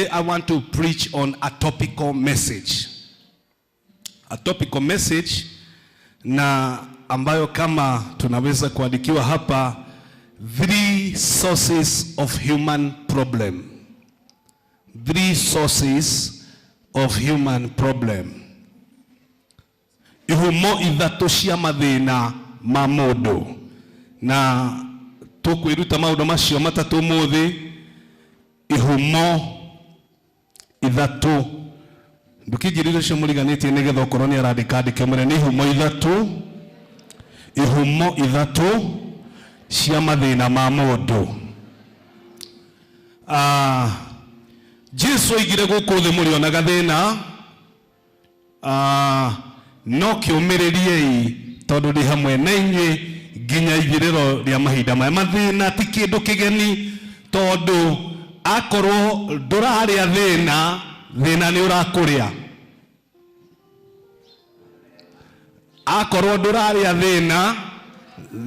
I want to preach on a topical message. A topical message na ambayo kama tunaweza kuandikiwa hapa, three sources of human problem. Three sources of human problem. Ihumo ithatũ cia mathĩna ma mũndũ, na tũkwĩruta maũndũ macio matatũ ũmũthĩ. Ihumo ithatũ, ndũkĩnjĩrire ũcio mũriganĩtie, nĩgetha okorwo nĩ arandĩka andĩke mwĩre nĩ ihumo ithatũ, ihumo ithatũ cia mathĩna ma mũndũ. Ah, Jesu oigire gũkũ thĩ mũrĩonaga thĩna. Ah, no kĩũmĩrĩriei tondũ ndĩ hamwe na inyuĩ nginya ithirĩro rĩa mahinda maya. Mathĩna ti kĩndũ kĩgeni, tondũ akorwo ndũrarĩa thĩna, thĩna nĩ ũrakũrĩa. Akorwo ndũrarĩa thĩna,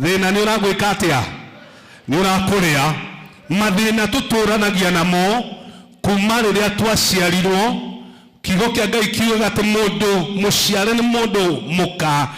thĩna nĩ ũragwĩka atĩa? Nĩ ũrakũrĩa. Mathĩna tũtũranagia namo kuma rĩrĩa twaciarirwo. Kiugo kĩa Ngai kiugaga atĩ mũndũ mũciare nĩ mũndũ mũka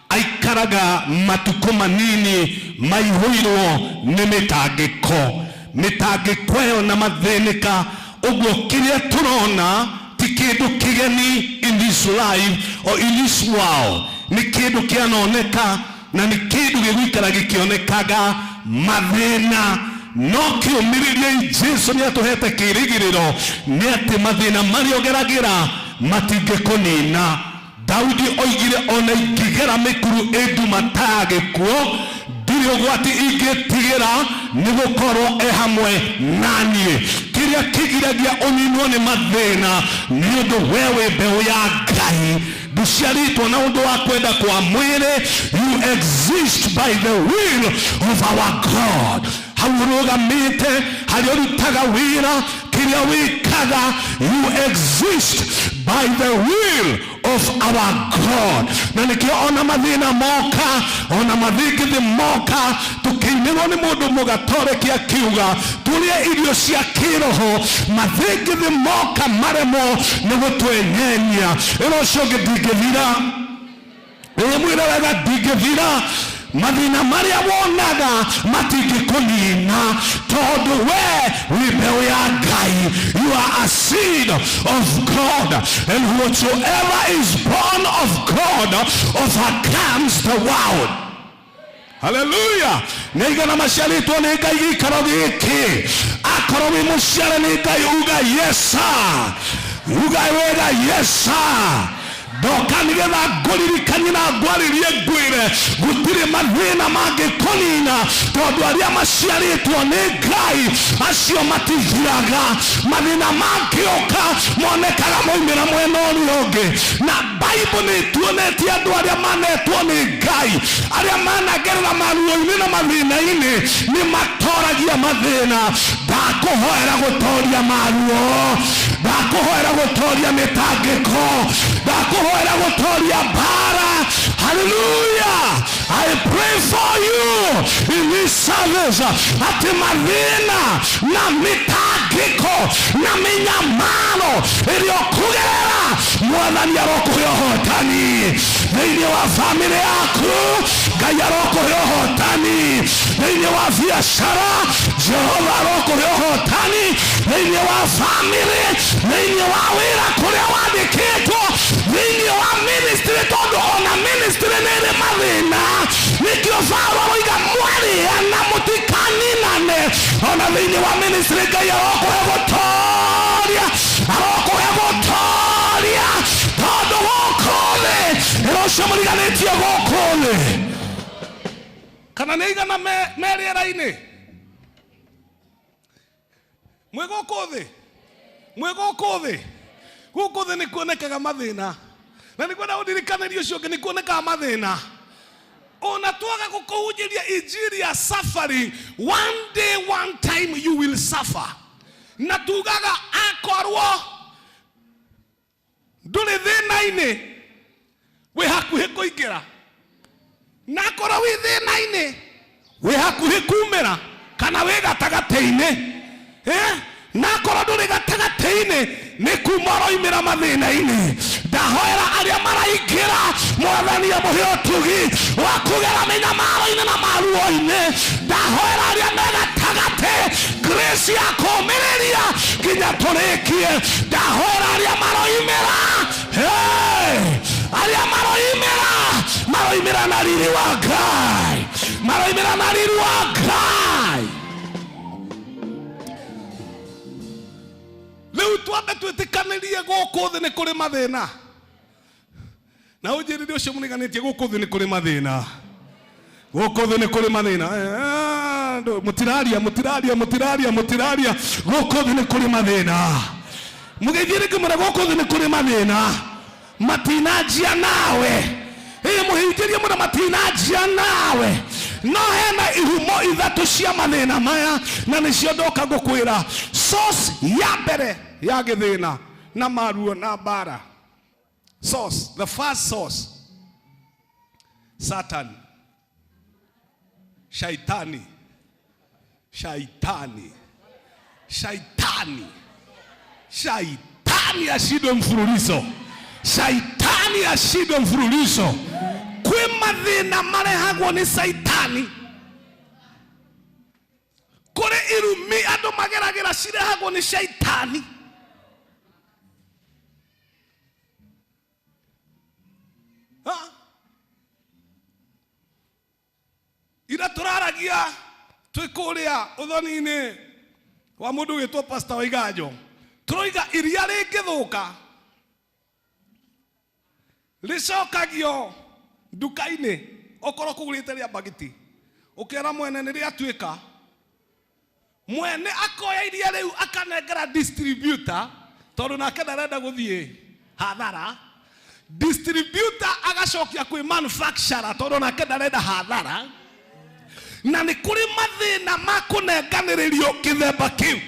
aikaraga matukũ manini maihũirwo nĩ mĩtangĩko, mĩtangĩko ĩyo na mathĩnĩka. Ũguo kĩrĩa tũrona ti kĩndũ kĩgeni in this life or in this world, nĩ kĩndũ kĩanoneka na nĩ kĩndũ gĩgũikara gĩkĩonekaga, mathĩna. No kĩũmĩrĩriei, Jesu nĩ atũhete kĩĩrĩgĩrĩro nĩ atĩ mathĩna marĩa ũgeragĩra matingĩkũnina. Daudi oigire, ona ingĩgera mĩkuru ĩ nduma ta ya gĩkuũ, ndirĩ ũgwati ingĩtigĩra, nĩ gũkorwo e hamwe na niĩ. Kĩrĩa kĩgiragia ũninwo nĩ mathĩna nĩ ũndũ we wĩ mbeũ ya Ngai, ndũciarĩtwo na ũndũ wa kwenda kwa mwĩrĩ. You exist by the will of our God. Hau ũrũgamĩte, harĩa ũrutaga wĩra, kĩrĩa wĩkaga, you exist by the will of our God. Na nĩkĩo ona mathĩna moka, ona mathĩngĩthĩ moka, tũkĩinĩrwo nĩ mũndũ mũgatoreki akiuga tũrĩe irio cia kĩroho, mathĩngĩthĩ moka maremwo nĩ gũtwenyenya. Ĩro ũcio ũngĩ, ndingĩthira. Ĩ mwĩre wega, ndingĩthira. Mathĩna marĩa wonaga matingĩkũnina, tondũ we wĩ mbeũ ya Ngai. You are a seed of God, and whatsoever is born of God overcomes the world. Haleluya! Nĩ igana maciarĩtwo nĩ Ngai gĩikaro gĩkĩ? Akorwo wĩ mũciare nĩ Ngai, uga yes sir. Uga wega, yes sir. Ndoka nĩgetha ngũririkanie na ngwarĩrie, ngwĩre gũtirĩ mathĩna mangĩkũnina, tondũ arĩa maciarĩtwo nĩ Ngai acio matithiraga. Mathĩna mangĩũka monekaga maumĩra mwena ũrĩa ũngĩ, na Bible nĩ ituonetie andũ arĩa manetwo nĩ Ngai, arĩa managerera maruo-inĩ na mathĩna-inĩ, nĩ matoragia mathĩna. Ndakũhoera gũtoria maruo, ndakũhoera gũtoria mĩtangĩko, ndakũhoera gũtoria mbara. Haleluya! I pray for you in this service atĩ mathĩna na mĩtangĩko na mĩnyamaro ĩrĩa ũkũgerera, Mwathani arokũhe ũhotani. Thĩinĩ wa famĩlĩ yaku, Ngai arokũhe ũhotani. Thĩinĩ wa biacara, Jehova arokũhe ũhotani. Thĩinĩ wa famĩlĩ, thĩinĩ wa wĩra kũrĩa wandĩkĩtwo, thĩinĩ wa ministry, tondũ ona ministry nĩ ĩrĩ mathĩna. Nĩkĩo Paulo aroiga mwarĩana mũtikaninane. Ona thĩinĩ wa ministry, Ngai arokũhe gũtoria, arokũhe gũtoria, tondũ gũkũ thĩ, ĩro ũcio mũriganĩtie, gũkũ thĩ kana nĩ igana me rĩera-inĩ, mwĩ gũkũ thĩ, mwĩ gũkũ thĩ, gũkũ thĩ nĩ kuonekaga mathĩna. Na nĩ kwenda ũndirikanĩrie ũcio ũngĩ, nĩ kuonekaga mathĩna. Ona twaga gũkũhunjĩria injiri ya suffering, one day, one time you will suffer. Na tugaga akorwo ndũrĩ thĩna-inĩ, wĩ hakuhĩ kũingĩra, na akorwo wĩ thĩna-inĩ, wĩ hakuhĩ kumĩra, kana wĩ gatagatĩ-inĩ. Eh? Na akorwo ndũrĩ gatagatĩ-inĩ, nĩ kuma ũroimĩra mathĩna-inĩ. Ndahoera arĩa maraingĩra, Mwathani amũhe ũtugi wa kũgera mĩnyamaro-inĩ na maruo-inĩ. Ndahoera arĩa me gatagatĩ, grace ya kũũmĩrĩria nginya tũrĩkie. Ndahoera arĩa maroimĩra, hey! Arĩa maroimĩra, maroimĩra na riri wa Ngai, maroimĩra na riri wa Ngai. Rĩu twambe twĩtĩkanĩrie gũkũ thĩ nĩ kũrĩ mathĩna. Na ũnjĩrire ũcio mũriganĩtie, gũkũ thĩ nĩ kũrĩ mathĩna, gũkũ thĩ nĩ kũrĩ mathĩna. Mũtiraria, mũtiraria, mũtiraria, mũtiraria. Gũkũ thĩ nĩ kũrĩ mathĩna. Mũgeithie rĩngĩ, mwĩre gũkũ thĩ nĩ kũrĩ mathĩna, matinanjia nawe. Ĩ mũhunjĩrie mũno, matinanjia nawe. No hena ihumo ithatũ cia mathĩna maya, na nĩcio ndoka ngũkwĩra. Source ya mbere ya gĩthĩna na maruo na mbara, source, the first source, Satan, shaitani, shaitani, shaitani, shaitani ashindwe mfululizo, shaitani ashindwe mfululizo. Kwĩ mathĩna marehagwo nĩ shaitani. Kũrĩ irumi andũ mageragĩra cirehagwo nĩ shaitani. Ha? Ira tũraragia twĩ kũrĩa ũthoni-inĩ wa mũndũ wĩtwo Pastor Waiganjo, tũroiga iria rĩngĩthũka rĩcokagio nduka-inĩ. Okorwo kũgũrĩte rĩa mbagiti, ũkera mwene nĩ rĩatuĩka, mwene akoya iria rĩu akanengera distributor, tondũ nake ndarenda gũthiĩ hathara. Distributor agacokia kwĩ manufacturer, tondũ nake ndarenda hathara. Na nĩ kũrĩ mathĩna ma kũnenganĩrĩrio kĩthemba kĩu,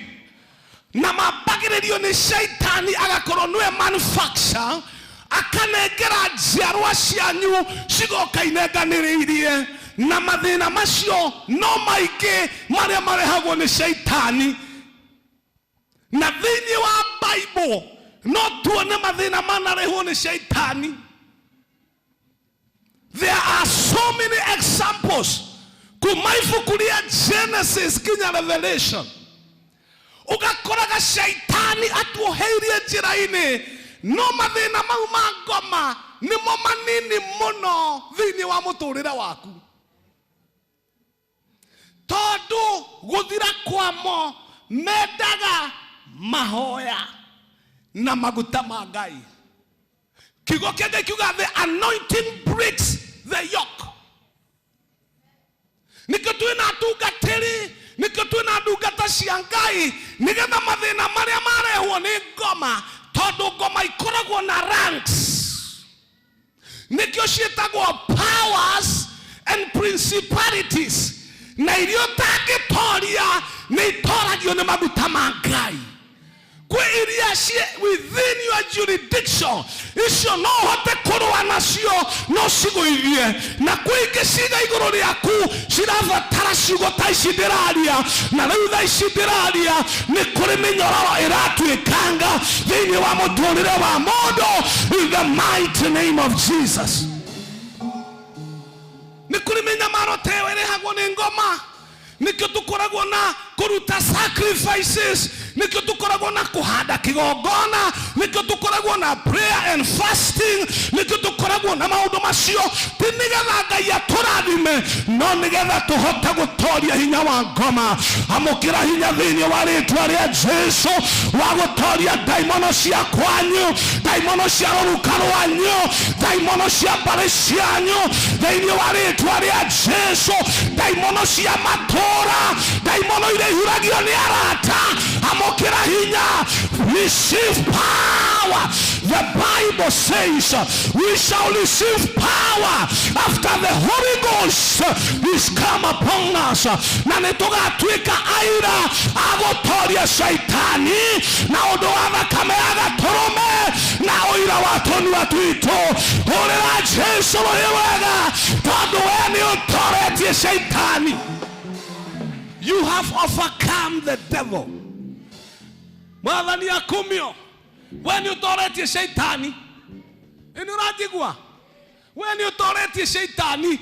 na mambagĩrĩrio nĩ shaitani, agakorwo nĩwe manufacturer, akanengera njiarwa cianyu, cigoka inenganĩrĩirie. Na mathĩna macio no maingĩ marĩa marehagwo nĩ shaitani. Na thĩinĩ wa Bible no tuone mathĩna manarehwo nĩ shaitani. There are so many examples kuma ibuku rĩa Genesis nginya Revelation. Ũgakoraga shaitani atuoheirie njĩra-inĩ, no mathĩna mau ma ngoma nĩmo manini mũno thĩinĩ wa mũtũrĩre waku, tondũ gũthira kwamo mendaga mahoya na maguta ma Ngai. Kiugo kĩa Ngai kiuga, "The anointing breaks the yoke." Nĩkĩo twĩna atungatĩri, nĩkĩo twĩna ndungata cia Ngai, nĩgetha mathĩna marĩa marehwo nĩ ngoma, tondũ ngoma ikoragwo na ranks, nĩkĩo ciĩtagwo powers and principalities, na iria ũtangĩtoria nĩ itoragio nĩ maguta ma Ngai. Kwĩ iria ciĩ within your jurisdiction, icio no ũhote kũrũa nacio, no cigũithie, na kwĩ ingĩ ciga igũrũ rĩaku, cirabatara ciugo ta ici ndĩraria. Na rĩu thaa ici ndĩraria, nĩ kũrĩ mĩnyororo ĩratuĩkanga thĩinĩ wa mũtũrĩre wa mũndũ, in the mighty name of Jesus. Nĩ kũrĩ mĩnyamaro ta ĩyo ĩrehagwo nĩ ngoma. Nĩkĩo tũkoragwo na kũruta sacrifices, nĩkĩo tũkoragwo na kũhanda kĩgongona, nĩkĩo tũkoragwo na prayer and fasting, nĩkĩo tũkoragwo na maũndũ macio. Ti nĩgetha Ngai atũrathime, no nĩgetha tũhote gũtoria hinya wa ngoma. Amũkĩra hinya thĩinĩ wa rĩtwa rĩa Jesu wa gũtoria ndaimono cia kwanyu, ndaimono cia rũruka rwanyu, ndaimono cia mbarĩ cianyu, thĩinĩ wa rĩtwa rĩa Jesu. Ndaimono cia matũũra, ndaimono iria ihuragio nĩ arata, amũkĩra hinya. Receive power. The Bible says we shall receive power after the Holy Ghost is come upon us, na nĩ tũgatuĩka aira a gũtoria shaitani na ũndũ wa thakame ya gatũrũme na ũira wa tũnua twitũ. Hũrĩra Jesu rũhĩ wega, tondũ we nĩ ũtoretie shaitani. You have overcome the devil. Mwathani akumio. We nĩ ũtoretie shaitani. Ĩ nĩ ũranjigua? We nĩ ũtoretie shaitani.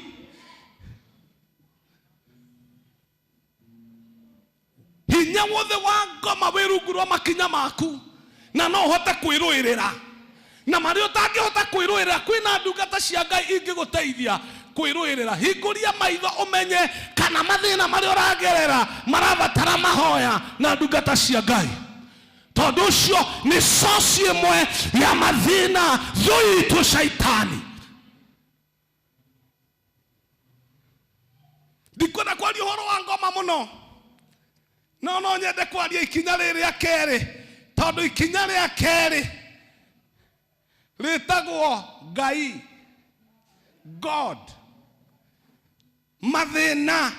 Hinya wothe wa ngoma wĩ rungu rwa makinya maku, na no ũhote kwĩrũĩrĩra. Na marĩa ũtangĩhota kwĩrũĩrĩra, kwĩna ndungata cia Ngai ingĩgũteithia kwĩrũĩrĩra. Hingũria maitho ũmenye kana mathĩna marĩa ũragerera marabatara mahoya na ndungata cia Ngai. Tondũ ũcio nĩ source ĩmwe ya mathĩna thũ itũ shaitani. Ndikwenda kwaria ũhoro wa ngoma mũno, no no nyende kwaria ikinya rĩrĩ rĩa kerĩ, tondũ ikinya rĩa kerĩ rĩtagwo Ngai, God. Mathĩna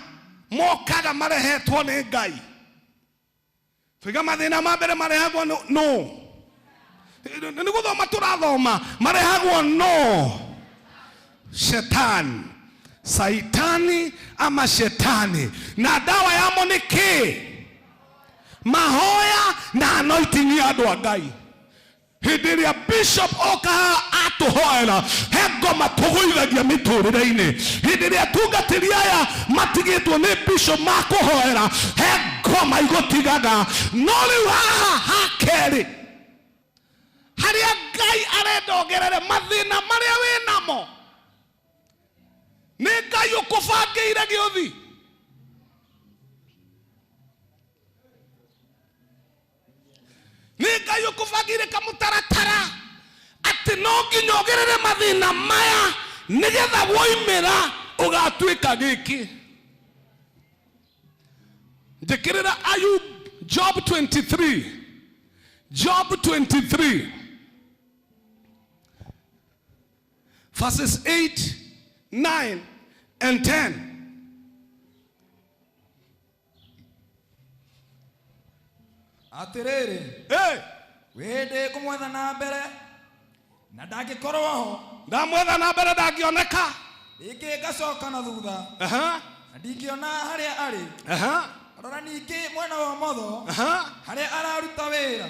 mokaga marehetwo nĩ Ngai. Tuiga mathĩna ma mbere marehagwo nũ? Nĩ gũthoma tũrathoma, marehagwo no shetani, saitani ama shetani. Na ndawa yamo nĩ kĩ? Mahoya na anointing ya andũ a Ngai. Hĩndĩ ĩrĩa bishop oka haha atũhoera, he ngoma tũgũithagia mĩtũrĩre-inĩ. Hĩndĩ ĩrĩa atungatĩri aya matigĩtwo nĩ bishop makũhoera, he ngoma igũtigaga. No rĩu haha ha kerĩ, harĩa Ngai arenda ũgerere mathĩna marĩa wĩ namo, nĩ Ngai ũkũbangĩire gĩũthi. Nĩ Ngai ũkũbangĩire kamũtaratara atĩ no nginya ũgerere mathĩna maya nĩgetha woimĩra ũgatuĩka gĩkĩ. Njĩkĩrĩra Ayub, Job 23, Job 23 verses 8, 9 and 10. Atĩrĩrĩ, Hey! wĩ hĩndĩ ngũmwetha na mbere na ndangĩkorwo ho. Ndamwetha na mbere ndangĩoneka. Rĩngĩ ngacoka na thutha na ndingĩona harĩa arĩ. Rora ningĩ mwena wa ũmotho harĩa araruta wĩra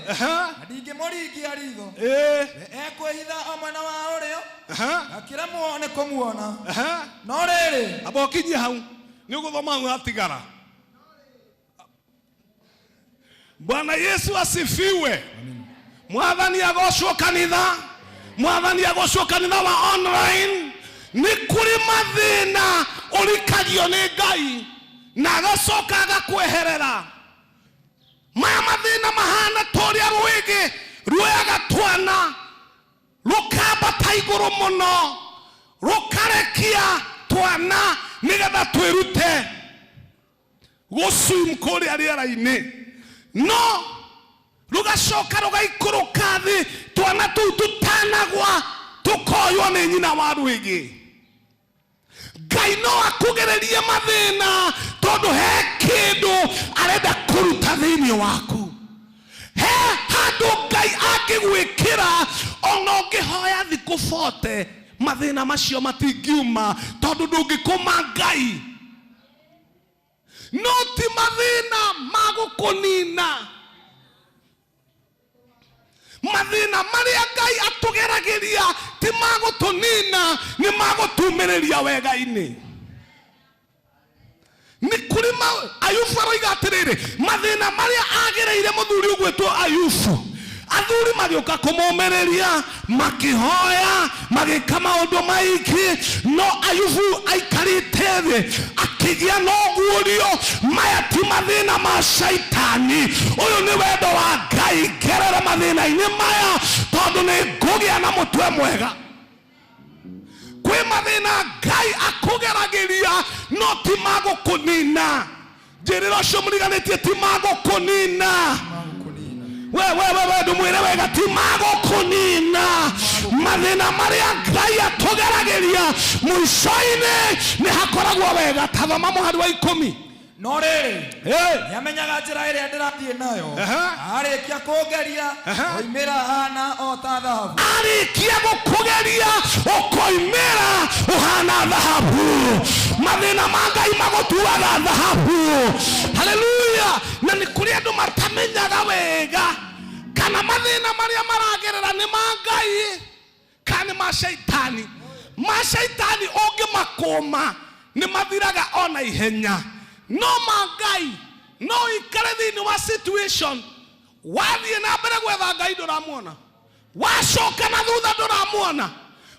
na ndingĩmũringia ritho. We ekwĩhitha o mwena wa ũrĩo, ngakĩremwo nĩ kũmuona. No rĩrĩ, Amba ũkinyie hau, nĩ ũgũthoma hau hatigara. Bwana Yesu asifiwe. Mwathani agocwo kanitha, Mwathani agocwo kanitha wa online. Nĩ kũrĩ mathĩna ũrikagio nĩ Ngai na agacoka agakweherera. Maya mathĩna mahana ta ũrĩa rwĩgĩ ruoyaga twana rũkambata igũrũ mũno rũkarekia twana nĩgetha twĩrute gũswim kũrĩa rĩera-inĩ, no rũgacoka rũgaikũrũka thĩ, twana tũu tũtanagwa tũkoywo nĩ nyina wa rwĩgĩ. Ngai no akũgererie mathĩna tondũ he kĩndũ arenda kũruta thĩinĩ waku. He handũ Ngai angĩgwĩkĩra ona ũngĩhoya thikũ 40 mathĩna macio matingiuma tondũ ndũngĩkũma Ngai. No ti mathĩna ma gũkũnina. Mathĩna marĩa Ngai atũgeragĩria ti ma gũtũnina, nĩ ma gũtumĩrĩria wega-inĩ. Nĩ kũrĩ Ayubu aroiga atĩrĩrĩ, mathĩna marĩa agereire mũthuri ũgwĩtwo Ayubu, athuri magĩũka kũmũmĩrĩria, makĩhoya, magĩka maũndũ maingĩ, no Ayubu aikarĩte thĩ akĩgĩa na ũguũrio, maya ti mathĩna ma shaitani, ũyũ nĩ wendo wa Ngai, ngerere mathĩna-inĩ maya tondũ nĩ ngũgĩa na mũtwe mwega. Kwĩ mathĩna Ngai akũgeragĩria no ti ma gũkũnina. Njĩrĩra ũcio mũriganĩtie ti ma gũkũnina. We we we we ndũmwĩre wega, ti ma gũkũnina. Mathĩna marĩa Ngai atũgeragĩria mũico-inĩ nĩ hakoragwo wega. Ta thoma mũhari wa 10. No rĩrĩ, nĩamenyaga njĩra ĩrĩa ndĩrathiĩ nayo. Arĩkia kũngeria, oimĩra hana o ta thahabu. Arĩkia gũkũgeria ũkoimĩra ũhana thahabu. Mathĩna ma Ngai magũtuaga thahabu. Haleluya! Na nĩ kũrĩ andũ matamenyaga wega. Kana mathĩna marĩa maragerera nĩ ma Ngai kana nĩ ma Shaitani. Ma Shaitani ũngĩmakũma nĩ mathiraga ona ihenya, no ma Ngai no ikare thĩinĩ wa situation wathiĩ na mbere gwetha Ngai ndũramuona, wacoka na thutha ndũramuona,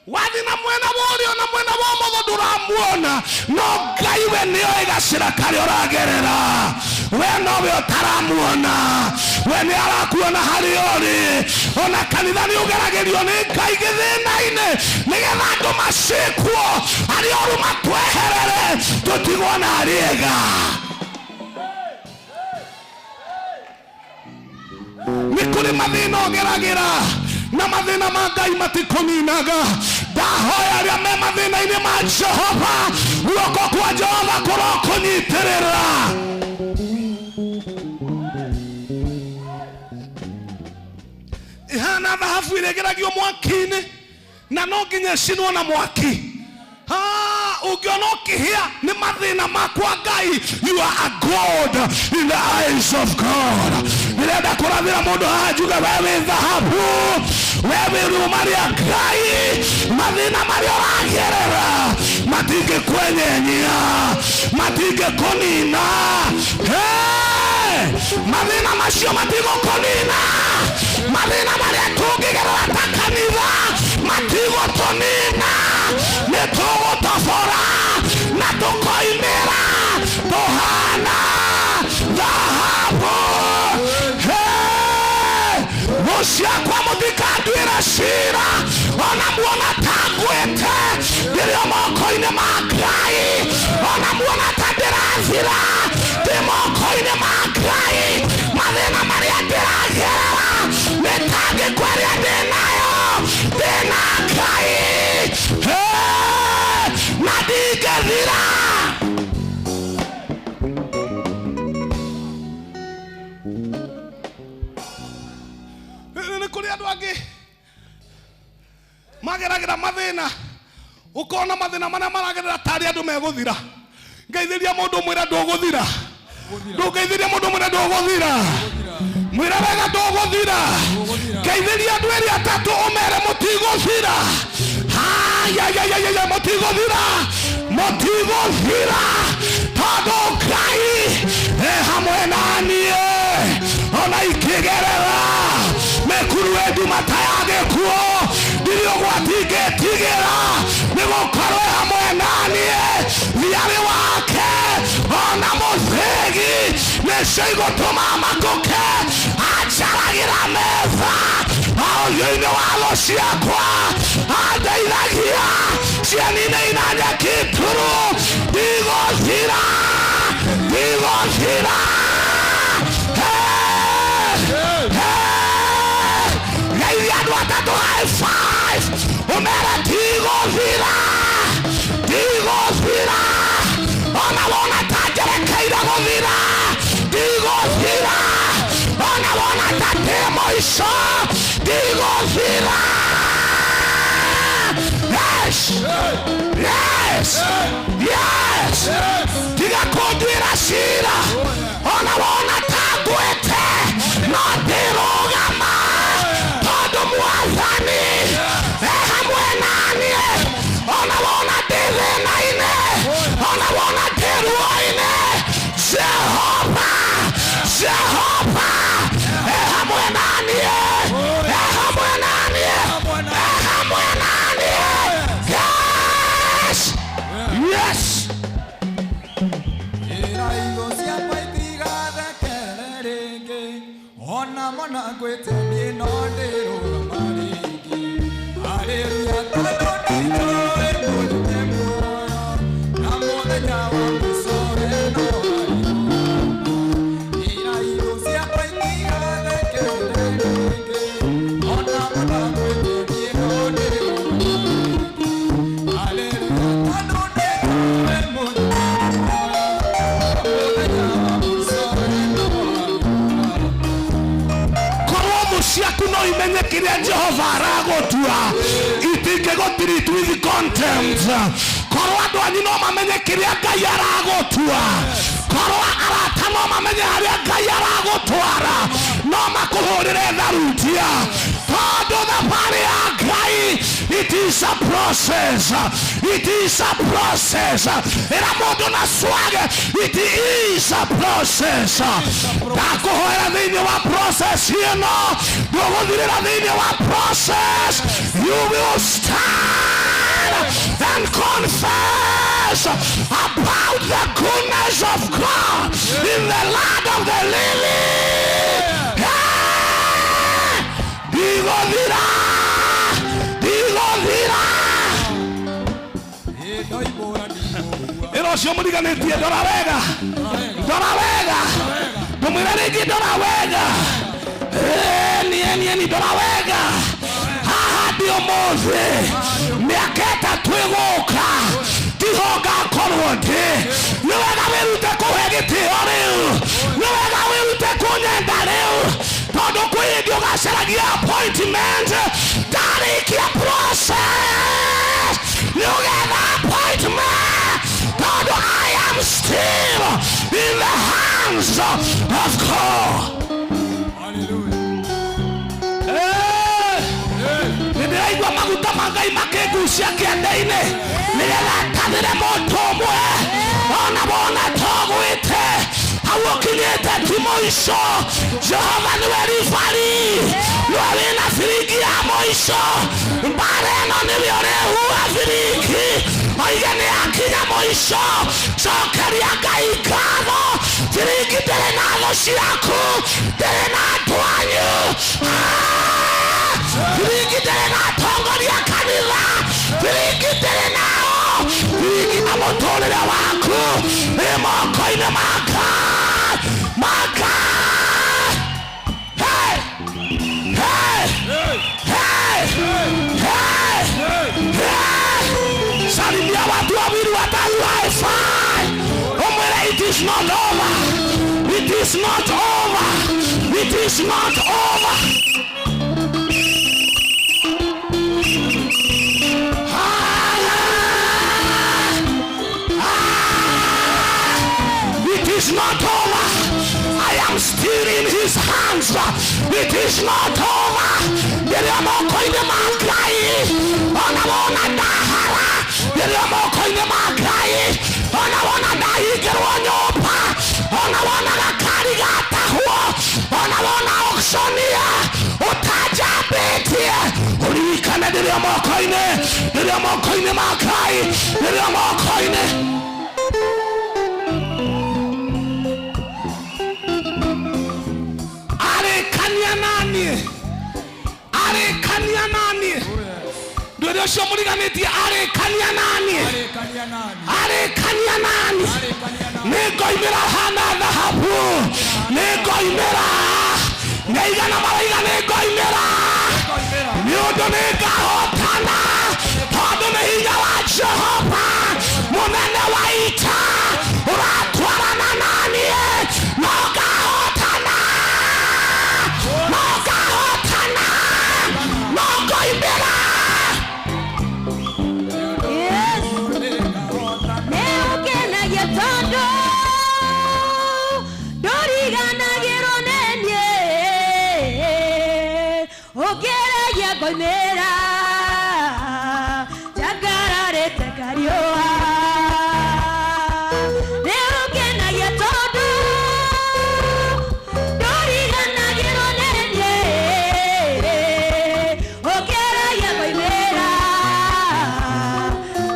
wathiĩ na mwena wa ũrĩo na mwena wa ũmotho ndũramuona, no Ngai we nĩoĩ gacĩra karĩa ũragerera, we nowe ũtaramuona, we nĩ arakuona harĩa ũrĩ. Ona kanitha nĩ ũgeragĩrio nĩ Ngai gĩthĩna-inĩ nĩgetha andũ macikwo arĩa oru matweherere tũtigwo na arĩa ega. Nĩ kũrĩ mathĩna ũgeragĩra na mathĩna ma Ngai matikũninaga. Ndahoya arĩa me mathĩna-inĩ ma Jehova, guoko kwa Jehova kũrokũnyitĩrĩra. Ihana thahabu ĩrĩgeragio mwaki-inĩ na no nginya ĩcinwo na mwaki. Ũngĩona ũkĩhĩa nĩ mathĩna makwa Ngai, you are a god in the eyes of God. Ndĩrenda kũrathĩra mũndũ haha njuge we wĩ thahabu, we wĩ rĩũma rĩa Ngai. Mathĩna marĩa ũragerera matingĩkwenyenyia, matingĩkũnina. Hey! Mathĩna macio matigũkũnina. Mathĩna marĩa tũngĩgerera ta kanitha matigũtũnina. Nĩ tũgũtobora na tũkoimĩra tũhana thahabu. Hey! Thũ ciakwa mũtikanduĩre cira, ona muona ta ngwĩte ndĩrĩ o moko-inĩ ma Ngai, ona muona ta ndĩrathira ndĩ moko-inĩ ma Ngai. Mathĩna marĩa ndĩragerera, mĩtangĩko ĩrĩa ndĩnayo, ndĩna Ngai. Hey! Na ndingĩthira. Nĩ kũrĩ andũ angĩ mageragĩra mathĩna, ũkona mathĩna marĩa maragerera tarĩ andũ megũthira. Ngeithĩria mũndũ mwĩre ndũgũthira, ndũngeithĩria mũndũ mwĩre ndũgũthira, mwĩre wega ndũgũthira. Ngeithĩria andũ erĩ atatũ ũmere mũtigũthira. Hayayayaya, mũtigũthira, mũtigũthira, tondũ Ngai e hamwe na niĩ. Ona ikĩgerera mĩkuru ĩnduma ta ya gĩkuũ, ndirĩ ũgwati ngĩtigĩra, nĩ gũkorwo e hamwe na niĩ. Thiarĩ wake ona mũthĩgi nĩcio igũtũma makũke. Anjaragĩra metha ũthiũ-inĩ wa thũ ciakwa, andeithagia cieni-inĩ ina nyeki nduru. Ndigũthira, ndigũthira. Hey! Hey! Geithia andũ atatũ, high five, ũmere ndigũthira, ndigũthira. Ona wona ta njerekeire gũthira, ndigũthira. Ona wona ta ndĩ mũico, ndigũthira. Yes, yes, yes. Tiga kũnduĩra cira, ona wona ta ngwĩte, no ndĩrũgama, tondũ Mwathani e hamwe na niĩ. Ona wona ndĩ thĩna-inĩ, ona wona ndĩ ruo-inĩ, Jehova, Jehova e hamwe na niĩ, e hamwe na niĩ, e hamwe na niĩ. Yes, yes. Ĩra ithũ ciakwa itigathekerere rĩngĩ, ona mona ngwĩte niĩ no ndĩrũgama rĩngĩ. Haleluya, tondũ nĩnjũĩ mũrĩme muoyo, na mũthenya wa mũico we no arĩrũgama. Ĩra ithũ ciakwa itigathekerere rĩngĩ, ona mona ngwĩte niĩ no ndĩrũgama rĩngĩ. Haleluya, tondũ nĩnjũĩ mũrĩme muoyo, na mũthenya wa mũico we no arĩrũgama. Korwo thũ ciaku no imenye kĩrĩa Jehova aragũtua, itingĩgũtreat with contempt. Korwo andũ anyu no mamenye kĩrĩa Ngai aragũtua, Korwo arata no mamenye harĩa Ngai aragũtwara, no makũhũrĩre tharutia, tondũ thabarĩ ya Ngai, it is a process, it is a process. Ĩra mũndũ na swag, it is a process. Ndakũhoera thĩinĩ wa process ĩno, ndũgũthirĩra thĩinĩ wa process. You will stand and confess about the goodness of God in the land of the living. Hey! Ndigũthira, ndigũthira. Ĩ ndoimbũra ndigũkua. Ĩra ũcio mũriganĩtie, ndora wega, ndora wega, ndũmwĩra rĩngĩ, ndora wega. Eh, niĩ niĩ ni ndora wega haha ndĩ ũmũthĩ, mĩaka 3 ĩgũka tiho ngakorwo ndĩ. Nĩ wega wĩrute kũhe gĩtĩo rĩu, nĩ wega wĩrute kũnyenda rĩu, tondũ kwĩ hĩndĩ ũgacaragia appointment. Ndarĩkia process nĩ ũgetha appointment, tondũ I am still in the hands of God. Hallelujah. Nĩ ndĩraigua maguta ma Ngai makĩngucia kĩande-inĩ nĩgetha ndathĩre mũndũ ũmwe ona wona togwĩte hau ũkinyĩte ti mũico. Jehova nĩwe referee, nĩwe wĩna biringi ya mũico. Mbara ĩno nĩwe ũrehuha biringi oige nĩ yakinya mũico. Cokeria Ngai ngatho. Biringi ndĩrĩ na thũ ciaku, ndĩrĩ na andũ anyu. Ah! Biringi ndĩrĩ na atongoria kanitha, biringi ndĩrĩ nao. Biringi na mũtũrĩre waku ĩ moko-inĩ ma Ngai, ma Ngai. Hey! Hey! Hey! Hey! Hey! Salimia watu wawili, watatu, high five. Umwĩre, it is not over. It is not over. It is not over. It is not over. I am still in his hands. It is not over. Ndĩrĩ moko-inĩ ma Ngai. Ona wona ndahara, ndĩrĩ moko-inĩ ma Ngai. Ona wona ndahingĩrwo nyũmba, ona wona gakari gatahwo, ona wona auctionia ũtanjambĩtie, ũririkane ndĩrĩ moko-inĩ, ndĩrĩ moko-inĩ ma Ngai, ndĩrĩ moko-inĩ. Arĩkania naniĩ, arĩkania naniĩ. Ndwĩre ũcio mũriganĩtie, arĩkania naniĩ. Arĩkania nani. Arĩkania naniĩ. Arĩkania nani. Nĩngoimĩra hana thahabu, nĩngoimĩra nĩaigana maraiga, nĩngoimĩra. Ngoimĩra. Nĩ ũndũ nĩngahotana, tondũ nĩ hinya wa Jehova mũnene wa ita ũratwarana naniĩ. No ngahotana, no ngahotana, no ngoimĩra. Yes. Nĩngahotana. Nĩũkenagia tondũ ndũriganagĩrwo nĩ niĩ, ũkĩragia ngoimĩra njangararĩte kariũa. Nĩũkenagia tondũ ndũriganagĩrwo nĩ niĩ, ũkĩragia ngoimĩra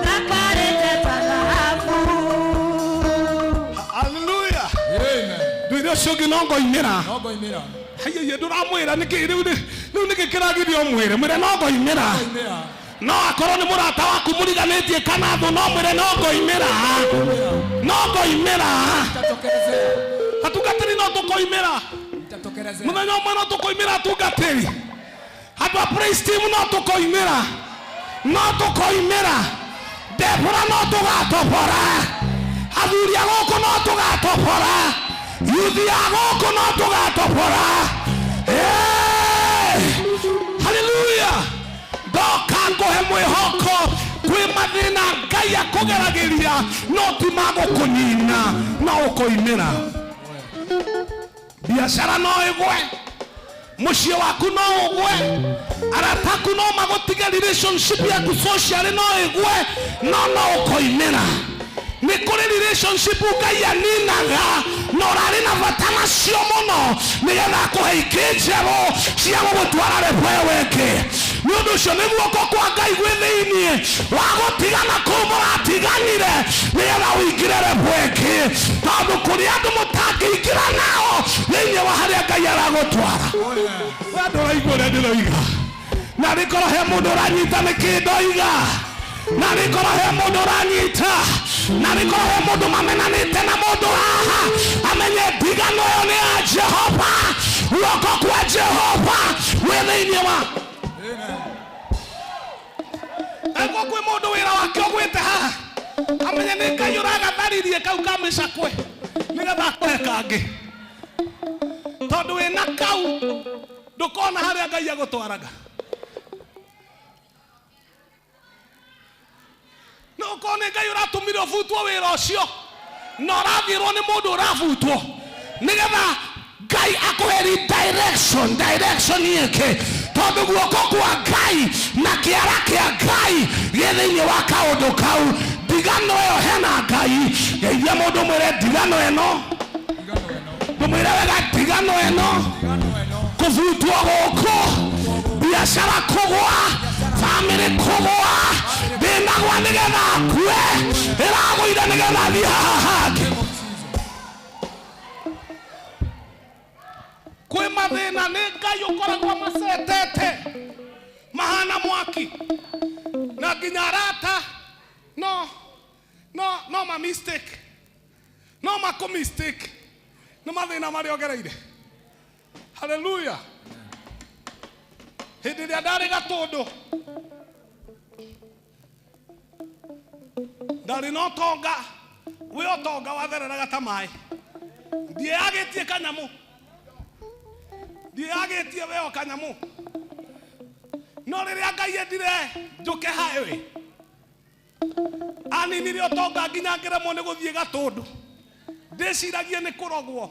thakarĩte ta thahabu. Haleluya. Amen. Ndwĩre ũcio ũngĩ, no ngoimĩra. No ngoimĩra. Haiya, ndũramwĩra nĩkĩ rĩu? Rĩu nĩkĩ kĩragiria ũmwĩre? Mwĩre no ngoimĩra. Ngoimĩra. No akorwo nĩ mũrata waku mũriganĩtie kana thũ, no mwĩre no ngoimĩra, no ngoimĩra. Nitatokelezea. Atungatĩri, no tũkoimĩra. Nitatokelezea. Mũthenya ũmwe no tũkoimĩra. Atungatĩri, andũ a praise team, no tũkoimĩra, no tũkoimĩra. Debora, no tũgatobora. Athuri a gũkũ, no tũgatobora. Yuthi a gũkũ, no tũgatobora. Hey! Haleluya. Ndoka ngũhe mwĩhoko kwĩ mathĩna Ngai. Ngai akũgeragĩria no ti magũkũnina no ũkoimĩra. Biacara no ĩgwe, mũciĩ waku no ũgwe, arata aku no magũtige, relationship yaku socially no ĩgwe, no no ũkoimĩra. Nĩ kũrĩ relationship Ngai aninaga na ũrarĩ na bata nacio mũno nĩgetha akũhe ingĩ njerũ cia gũgũtwara level ĩyo ĩngĩ. Nĩ ũndũ ũcio nĩ guoko kwa Ngai gwĩ thĩiniĩ wa gũtigana kũu mũratiganire nĩgetha ũingĩre level ĩngĩ, tondũ kũrĩ andũ mũtangĩingĩra nao thĩiniĩ wa harĩa Ngai aragũtwara. We andũ ũraigua ũrĩa ndĩroiga, na rĩkorwo he mũndũ ũranyita nĩ kĩ ndoiga, na rĩkorwo he mũndũ ũranyita, na rĩkorwo he mũndũ mamenanĩte na mũndũ haha, amenye ndigano ĩyo nĩ ya Jehova. Guoko kwa Jehova gwĩ thĩiniĩ wa Ego kwĩ mũndũ wĩra wake ũgwĩte haha, amenye nĩ Ngai ũragatharirie kau ka mĩcakwe nĩgetha akũhe kangĩ, tondũ wĩna kau ndũkona harĩa Ngai agũtwaraga. No ũkorwo nĩ Ngai ũratũmire ũbutwo wĩra ũcio na ũrathiĩrwo nĩ mũndũ ũrabutwo nĩgetha Ngai akũhe redirection, direction ĩngĩ, tondũ guoko kwa Ngai na kĩara kĩa Ngai gĩ thĩiniĩ wa kaũndũ kau. Ndigano ĩyo hena Ngai. Geithia mũndũ mwĩre ndigano ĩno, ndũmwĩre wega, ndigano ĩno, kũbutwo gũkũ, biacara kũgwa, famĩlĩ kũgwa, ndĩnagwa nĩgetha akue, ĩragũire nĩgetha athiĩ haha hangĩ. Kwĩ mathĩna nĩ Ngai ũkoragwo macetete mahana mwaki, na nginya arata no no no ma mistake, no makũ mistake nĩ mathĩna marĩa ũgereire. Haleluya. Hĩndĩ ĩrĩa ndarĩ Gatũndũ ndarĩ na ũtonga, wĩ ũtonga wathereraga ta maĩ, ndiĩyagĩtie kanyamũ, ndiĩyagĩtie we o kanyamũ, no rĩrĩa Ngai endire njũke highway aninire ũtonga nginya ngĩremwo nĩ gũthiĩ Gatũndũ, ndĩciragie nĩ kũrogwo.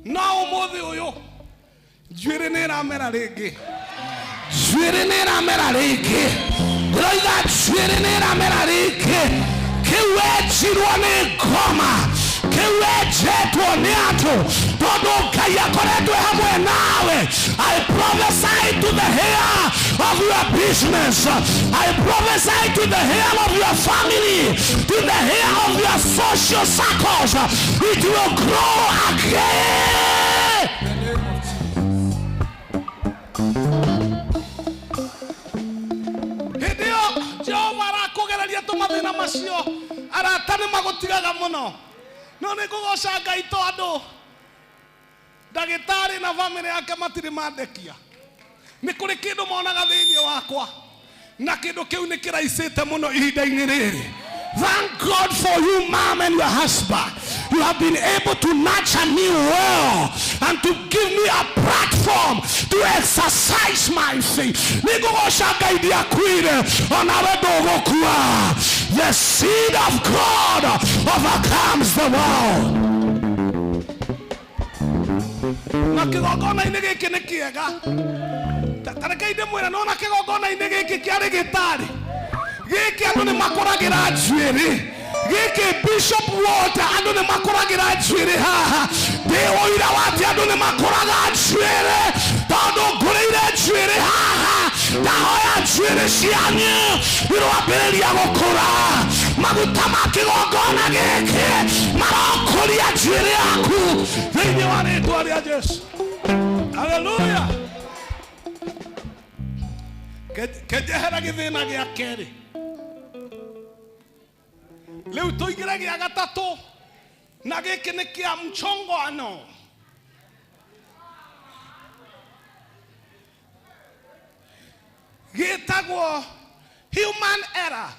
No ũmũthĩ ũyũ njuĩrĩ nĩ ĩramera rĩngĩ, njuĩrĩ nĩ ĩramera rĩngĩ, ndĩroiga njuĩrĩ nĩ ĩramera rĩngĩ. Kĩu wenjirwo nĩ ngoma, kĩu wenjetwo nĩ andũ, tondũ Ngai akoretwo hamwe nawe. I prophesy to the hair of your business, I prophesy to the hair of your family, to the hair of your social circles, it will grow again. In the name of Jesus. Hĩndĩ ĩyo Jehova arakũgereria tũmathĩna macio, arata nĩ magũtigaga mũno, no nĩ ngũgoca Ngai tondũ ndagĩtarĩ na bamĩrĩ yake matirĩ mandekia. Nĩ kũrĩ kĩndũ monaga thĩiniĩ wakwa, na kĩndũ kĩu nĩ kĩraicĩte mũno ihinda-inĩ rĩrĩ. Thank God for you, mom, and your husband. You have been able to nurture me well and to give me a platform to exercise my faith. Nĩ ngũgoca Ngai ndiakuire, onawe ndũgũkua. The seed of God overcomes the world. Na kĩgongona-inĩ gĩkĩ nĩ kĩega. Ta rekei ndĩmwĩre, nona kĩgongona-inĩ gĩkĩ kĩarĩ gĩtarĩ gĩkĩ andũ nĩ makũragĩra njuĩrĩ, gĩkĩ Bishop Walter andũ nĩ makũragĩra njuĩrĩ haha. Ndĩ ũira wa atĩ andũ nĩ makũraga njuĩrĩ, tondũ ngũrĩire njuĩrĩ haha. Ndahoya njuĩrĩ cianyu irwambĩrĩria gũkũra. Maguta ma kĩgongona gĩkĩ marokũria njuĩrĩ yaku thĩinĩ wa rĩtwa rĩa Jesu. Haleluya. Kenjehera gĩthĩna gĩa kerĩ, rĩu tũingĩre gĩa gatatũ, na gĩkĩ nĩ kĩa mchongoano. Gĩtagwo human error.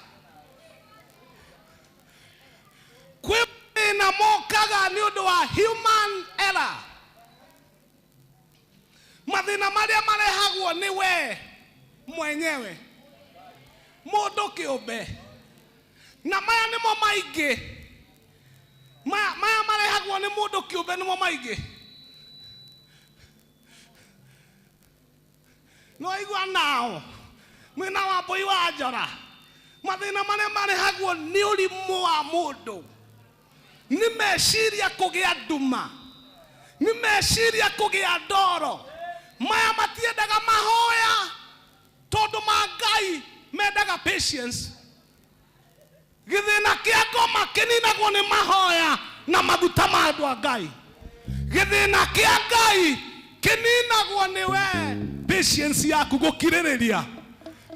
Kwĩ mathĩna mokaga nĩ ũndũ wa human error, mathĩna marĩa marehagwo nĩ we. Mwenyewe. Mũndũ kĩũmbe. Na maya nĩmo maingĩ. Maya marehagwo nĩ mũndũ kĩũmbe nĩmo maingĩ. No igua nao mwena wa mbũi wa njora mathĩna marĩa marehagwo nĩ ũrimũ wa mũndũ, nĩ meciria kũgĩa nduma, nĩ meciria kũgĩa ndoro. Maya matiendaga mahoya tondũ ma Ngai mendaga patience. Gĩthĩna kĩa ngoma kĩninagwo nĩ mahoya na maguta ma andũ a Ngai. Gĩthĩna kĩa Ngai kĩninagwo nĩ we patience yaku gũkirĩrĩria.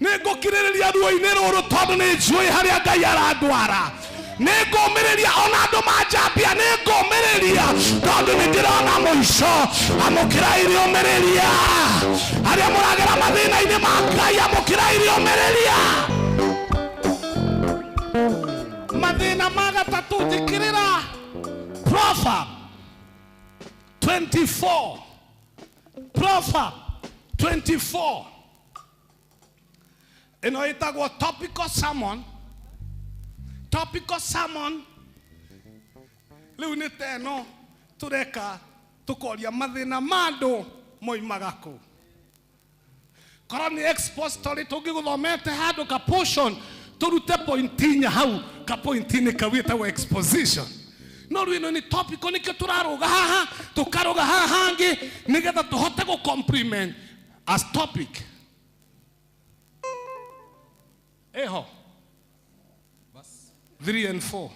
Nĩ ngũkirĩrĩria ruo-inĩ rũrũ tondũ nĩ njũĩ harĩa Ngai arandwara. Nĩ ngũmĩrĩria ona andũ manjambia, nĩ ngũmĩrĩria tondũ nĩ ndĩrona mũico. Amũkĩra iriũmĩrĩria. Arĩa mũragera mathĩna-inĩ ma Ngai, amũkĩra iriũmĩrĩria. Mathĩna ma gatatũ njĩkĩrĩra Proverb 24. Proverb 24. Ĩno ĩtagwo topical sermon. Topical sermon. Rĩu nĩ ta ĩno tũreka tũkoria mathĩna ma andũ moimaga kũ. Korwo nĩ expository tũngĩgũthomete handũ ka portion tũrute point inya hau ka point-inĩ kau ĩtagwo exposition. No rĩu ĩno nĩ topical, nĩkĩo tũrarũga haha tũkarũga haha hangĩ nĩgetha tũhote gũ complement as topic. Eho 3 and 4.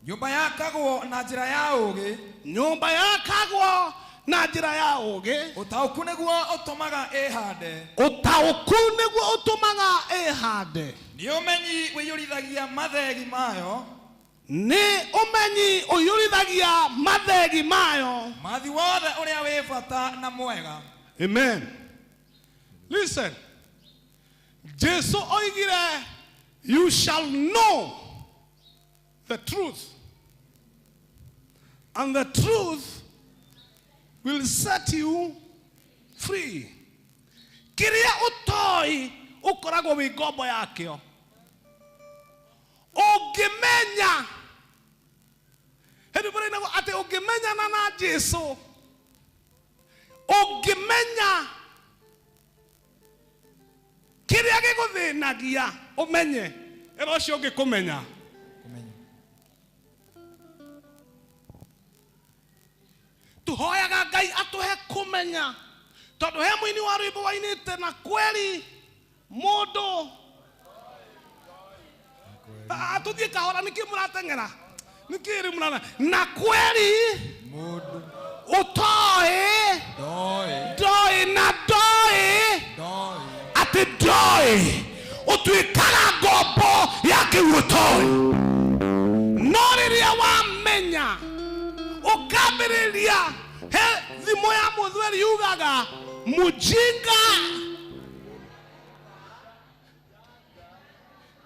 Nyũmba yakagwo na njĩra ya ũũgĩ. Nyũmba yakagwo na njĩra ya ũũgĩ. Ũtaũku nĩguo ũtũmaga ĩhande. Ũtaũku nĩguo ũtũmaga ĩhande. Nĩ ũmenyi ũiyũrithagia mathegi mayo. Nĩ ũmenyi ũiyũrithagia mathegi mayo. Mathi wothe ũrĩa wĩ bata na mwega. Amen. Listen. Jesu oigire, you shall know the truth, and the truth will set you free. Kĩrĩa ũtoĩ ũkoragwo wĩ ngombo yakĩo. Ũngĩmenya, hĩndĩ ĩmwe atĩ ũngĩmenyana na Jesu, ũngĩmenya kĩrĩa gĩgũthĩnagia ũmenye, ĩra ũcio ũngĩ kũmenya. Tuhoyaga Ngai atũhe kũmenya, tondũ he mũini wa rwĩmbo wainĩte na kweli mũndũ. Tũthiĩ kahora, nĩkĩ mũrateng'era? Nĩkĩ rĩu mũrana? Na kweli mũndũ ũtoĩ ndoĩ na ndoĩ atĩ ndoĩ ũtuĩkaga ngombo ya kĩu ũtoĩ. No rĩrĩa wamenya ũkambĩrĩria, he thimo ya mũthweri yugaga mũjinga.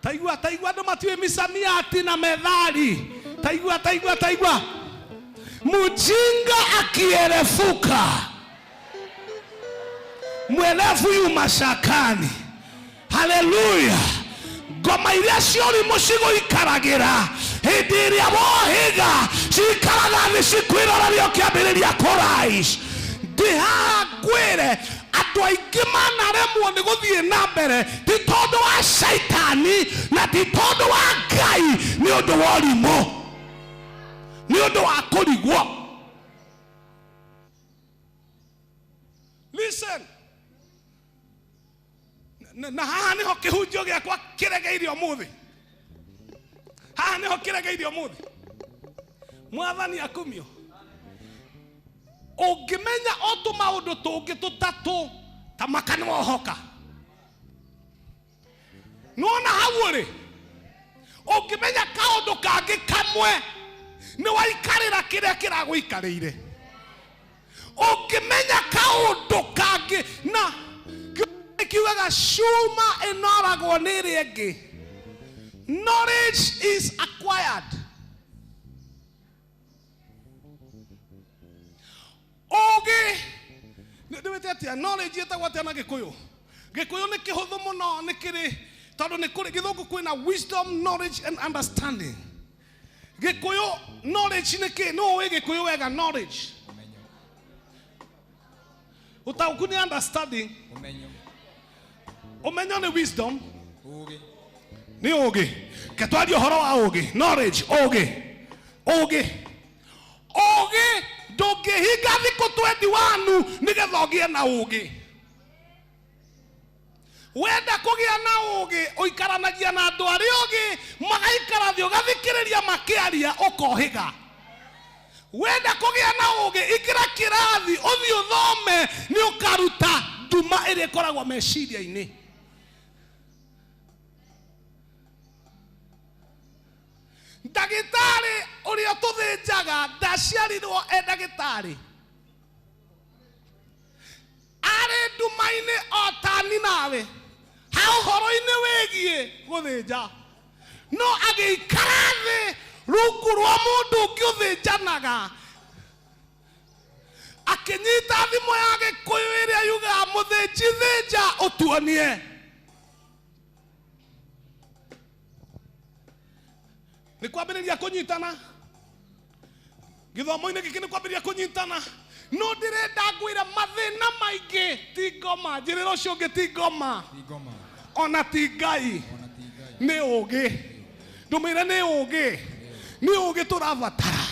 Taigua taigua andũ matiũĩ misamiati na methali. Taigua taigua taigua. Mujinga akierefuka, mwelevu yu mashakani. Haleluya. Ngoma iria ciori mũcigũikaragĩra hĩndĩ ĩrĩa wohĩga cikaraga thĩ cikwĩroreria ũkĩambĩrĩria kũrais. Ndĩ haha ngwĩre andũ aingĩ manaremwo nĩ gũthiĩ na mbere ti tondũ wa caitani na ti tondũ wa Ngai, nĩ ũndũ wa ũrimũ, nĩ ũndũ wa kũrigwo. Listen. Na haha nĩho kĩhunjio gĩakwa kĩregeire ũmũthĩ. Haha nĩho kĩregeire ũmũthĩ. Mwathani akumio. Ũngĩmenya o tũmaũndũ tũngĩ tũtatũ ta maka nĩwohoka. Nĩwona hau ũrĩ? Ũngĩmenya kaũndũ kangĩ kamwe nĩwaikarĩra kĩrĩa kĩragũikarĩire. Ũngĩmenya kaũndũ kangĩ na kiugaga cuma ĩnoragwo nĩ ĩrĩa ĩngĩ. Knowledge is acquired. Ũũgĩ, nĩwĩte atĩa? Knowledge ĩtagwo atĩa na Gĩkũyũ? Gĩkũyũ nĩ kĩhũthũ mũno, nĩ kĩrĩ tondũ nĩ kũrĩ gĩthũngũ kwĩna wisdom, knowledge and understanding. Gĩkũyũ knowledge nĩ kĩ? Nũ ũĩ gĩkũyũ wega? Knowledge, Ũmenyo. Ũtaũku nĩ understanding. Ũmenyo. Ũmenyo nĩ wisdom. Ũgĩ. Nĩ ũgĩ. Ketwarie ũhoro wa ũgĩ, knowledge, ũgĩ, ũgĩ, ũgĩ. Ndũngĩhinga thikũ 21 nĩgetha ũgĩe na ũgĩ. Wenda kũgĩa na ũgĩ, ũikaranagia na andũ arĩa ũgĩ, magaikara thĩ, ũgathikĩrĩria makĩaria, ũkohĩga. Wenda kũgĩa na ũgĩ, ingĩra kĩrathi, ũthiĩ ũthome, nĩ ũkaruta nduma ĩrĩa ĩkoragwo meciria-inĩ. Ndagĩtarĩ ũrĩa tũthĩnjaga ndaciarirwo e ndagĩtarĩ, arĩ nduma-inĩ o tani nawe ha ũhoro-inĩ wĩgiĩ gũthĩnja, no agĩikara thĩ rungu rwa mũndũ ũngĩ ũthĩnjanaga, akĩnyita thimũ ya gĩkũyũ ĩrĩa yugaga, "Mũthĩnji, thĩnja ũtuonie." Nĩ kwambĩrĩria kũnyitana gĩthomo-inĩ gĩkĩ, nĩ kwambĩrĩria kũnyitana. No ndĩrenda ngwĩre mathĩna maingĩ ti ngoma. Njĩrĩra ũcio ũngĩ, ti ngoma. Ti ngoma. Ona ti Ngai. Ona ti Ngai. Nĩ ũgĩ. Ndũmĩre nĩ ũgĩ, nĩ ũgĩ tũrabatara.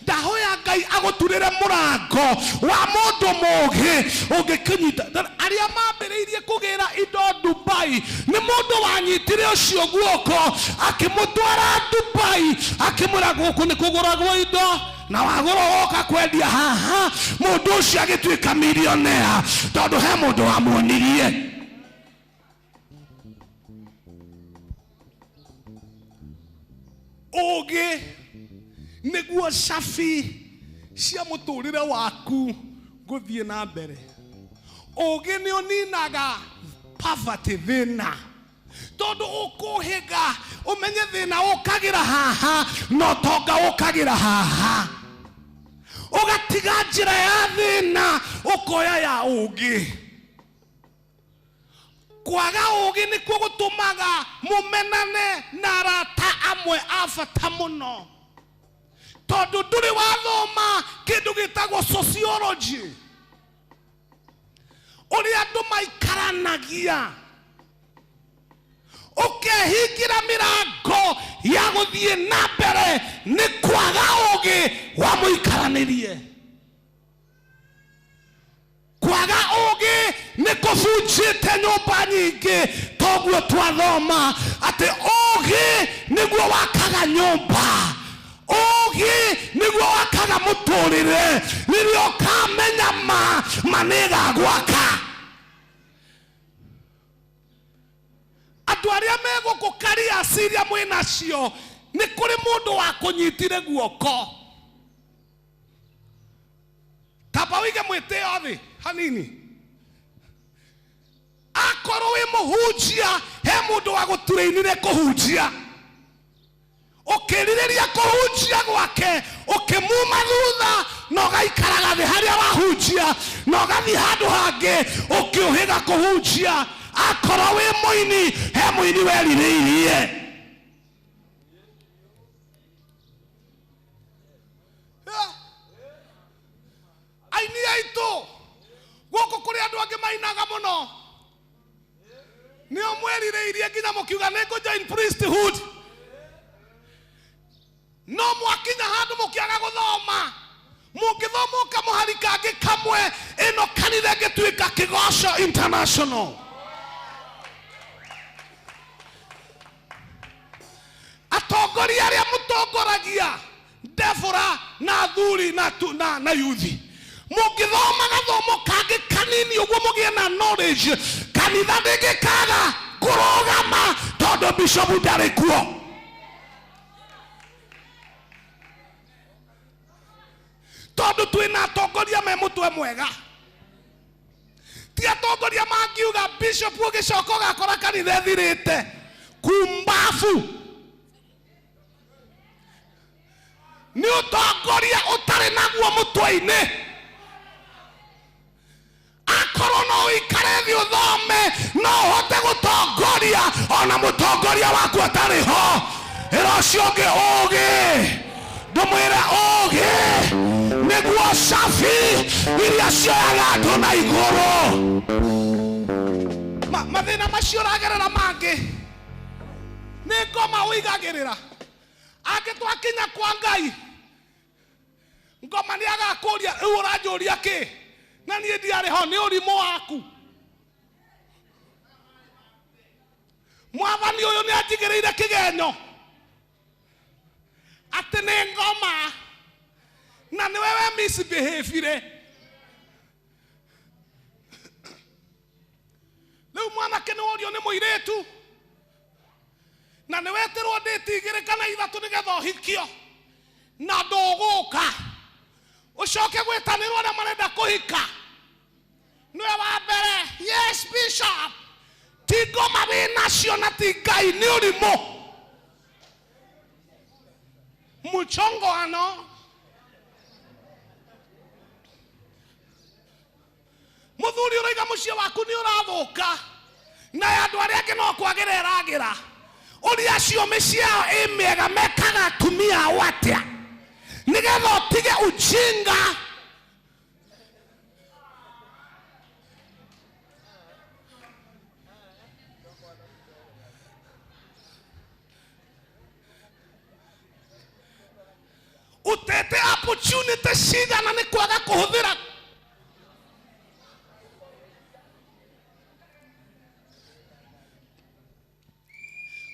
Ndahoya Ngai agũturĩre mũrango wa mũndũ mũgĩ ũngĩkĩnyita. Arĩa mambĩrĩirie kũgĩra indo Dubai nĩ mũndũ wanyitire ũcio guoko, akĩmũtwara Dubai, akĩmwĩra gũkũ nĩ kũgũragwo indo na wagũra ũgoka kwendia haha. Mũndũ ũcio agĩtuĩka milionea tondũ he mũndũ wamuonirie. Ũgĩ nĩguo cabi cia mũtũrĩre waku gũthiĩ na mbere. Ũgĩ nĩ ũninaga poverty, thĩna, tondũ ũkũhĩga ũmenye thĩna ũkagĩra haha na ũtonga ũkagĩra haha, ũgatiga njĩra ya thĩna, ũkoya ya ũngĩ. Kwaga ũgĩ nĩkuo gũtũmaga mũmenane na arata amwe a bata mũno, tondũ ndũrĩ wathoma kĩndũ gĩtagwo sociology, ũrĩa andũ maikaranagia, ũkehingĩra mĩrango ya gũthiĩ na mbere nĩ kwaga ũgĩ wa mũikaranĩrie. Kwaga ũgĩ nĩ kũbunjĩte nyũmba nyingĩ. Toguo twathoma atĩ ũgĩ nĩguo wakaga nyũmba, ũgĩ nĩguo wakaga mũtũrĩre. Rĩrĩa ũkamenya ma ma nĩ ĩgagwaka. Andũ arĩa megũkũ karia ciria mwĩnacio, nĩ kũrĩ mũndũ wakũnyitire guoko. Tamba wĩige mwĩtĩo thĩ hanini. Akorwo wĩ mũhunjia, he mũndũ wa gũturĩinire kũhunjia, ũkĩrirĩria kũhunjia gwake, ũkĩmuma thutha na ũgaikaraga thĩ harĩa wahunjia na ũgathiĩ handũ hangĩ ũkĩũhĩga kũhunjia. Akorwo wĩ mũini, he mũini werirĩirie. Yeah. Aini aitũ gũkũ, kũrĩ andũ angĩ mainaga mũno, nĩo mwerirĩirie nginya mũkiuga nĩ ngũ join priesthood, no mwakinya handũ mũkĩaga gũthoma. Mũngĩthoma ũkamũhari kangĩ kamwe, ĩno kanitha ĩngĩtuĩka kĩgoco international. Atongoria arĩa mũtongoragia, Debora na athuri na, tu- na, na yuthi, mũngĩthoma gathomo kangĩ kanini ũguo mũgĩe na knowledge, kanitha ndĩngĩkaga kũrũgama tondũ bishop ndarĩ kuo. Tondũ twĩna atongoria me mũtwe mwega, ti atongoria mangiuga bishop ũgĩcoka ũgakora kanitha ĩthirĩte kumbabu. Nĩ ũtongoria ũtarĩ naguo mũtwe-inĩ. Akorwo no ũikare thĩ ũthome no Ũtongoria ona mũtongoria waku atarĩ ho. Ĩra ũcio ũngĩ ũgĩ, ndũmwĩre ũgĩ nĩguo cabi iria cioyaga andũ na igũrũ. Mathĩna macio ũragerera mangĩ nĩ ngoma ũigagĩrĩra. Angĩ twakinya kwa Ngai, ngoma nĩ agakũria rĩu ũranjũria kĩ na niĩ ndiarĩ ho, nĩ ũrimũ waku. Mwathani ũyũ nĩ anjigĩrĩire kĩgenyo atĩ nĩ ngoma na nĩwe we misbehavire. Rĩu mwanake nĩ worio nĩ mũirĩtu na nĩ wetirwo ndĩti igĩrĩ kana ithatũ nĩgetha ũhikio na ndũgũka, ũcoke gwĩtanĩrwo arĩa marenda kũhika nĩwe wa mbere. Yes bishop, ti ngoma wĩ nacio na ti Ngai, nĩ ũrimũ mũchongoano. Mũthuri ũraiga mũciĩ waku nĩ ũrathũka na andũ arĩa angĩ no kwagĩra ĩragĩra, ũria acio mĩciĩ yao ĩ mĩega mekaga atumia ao atĩa nĩgetha ũtige ujinga. Ũtete opportunity cigana nĩ kwaga kũhũthĩra.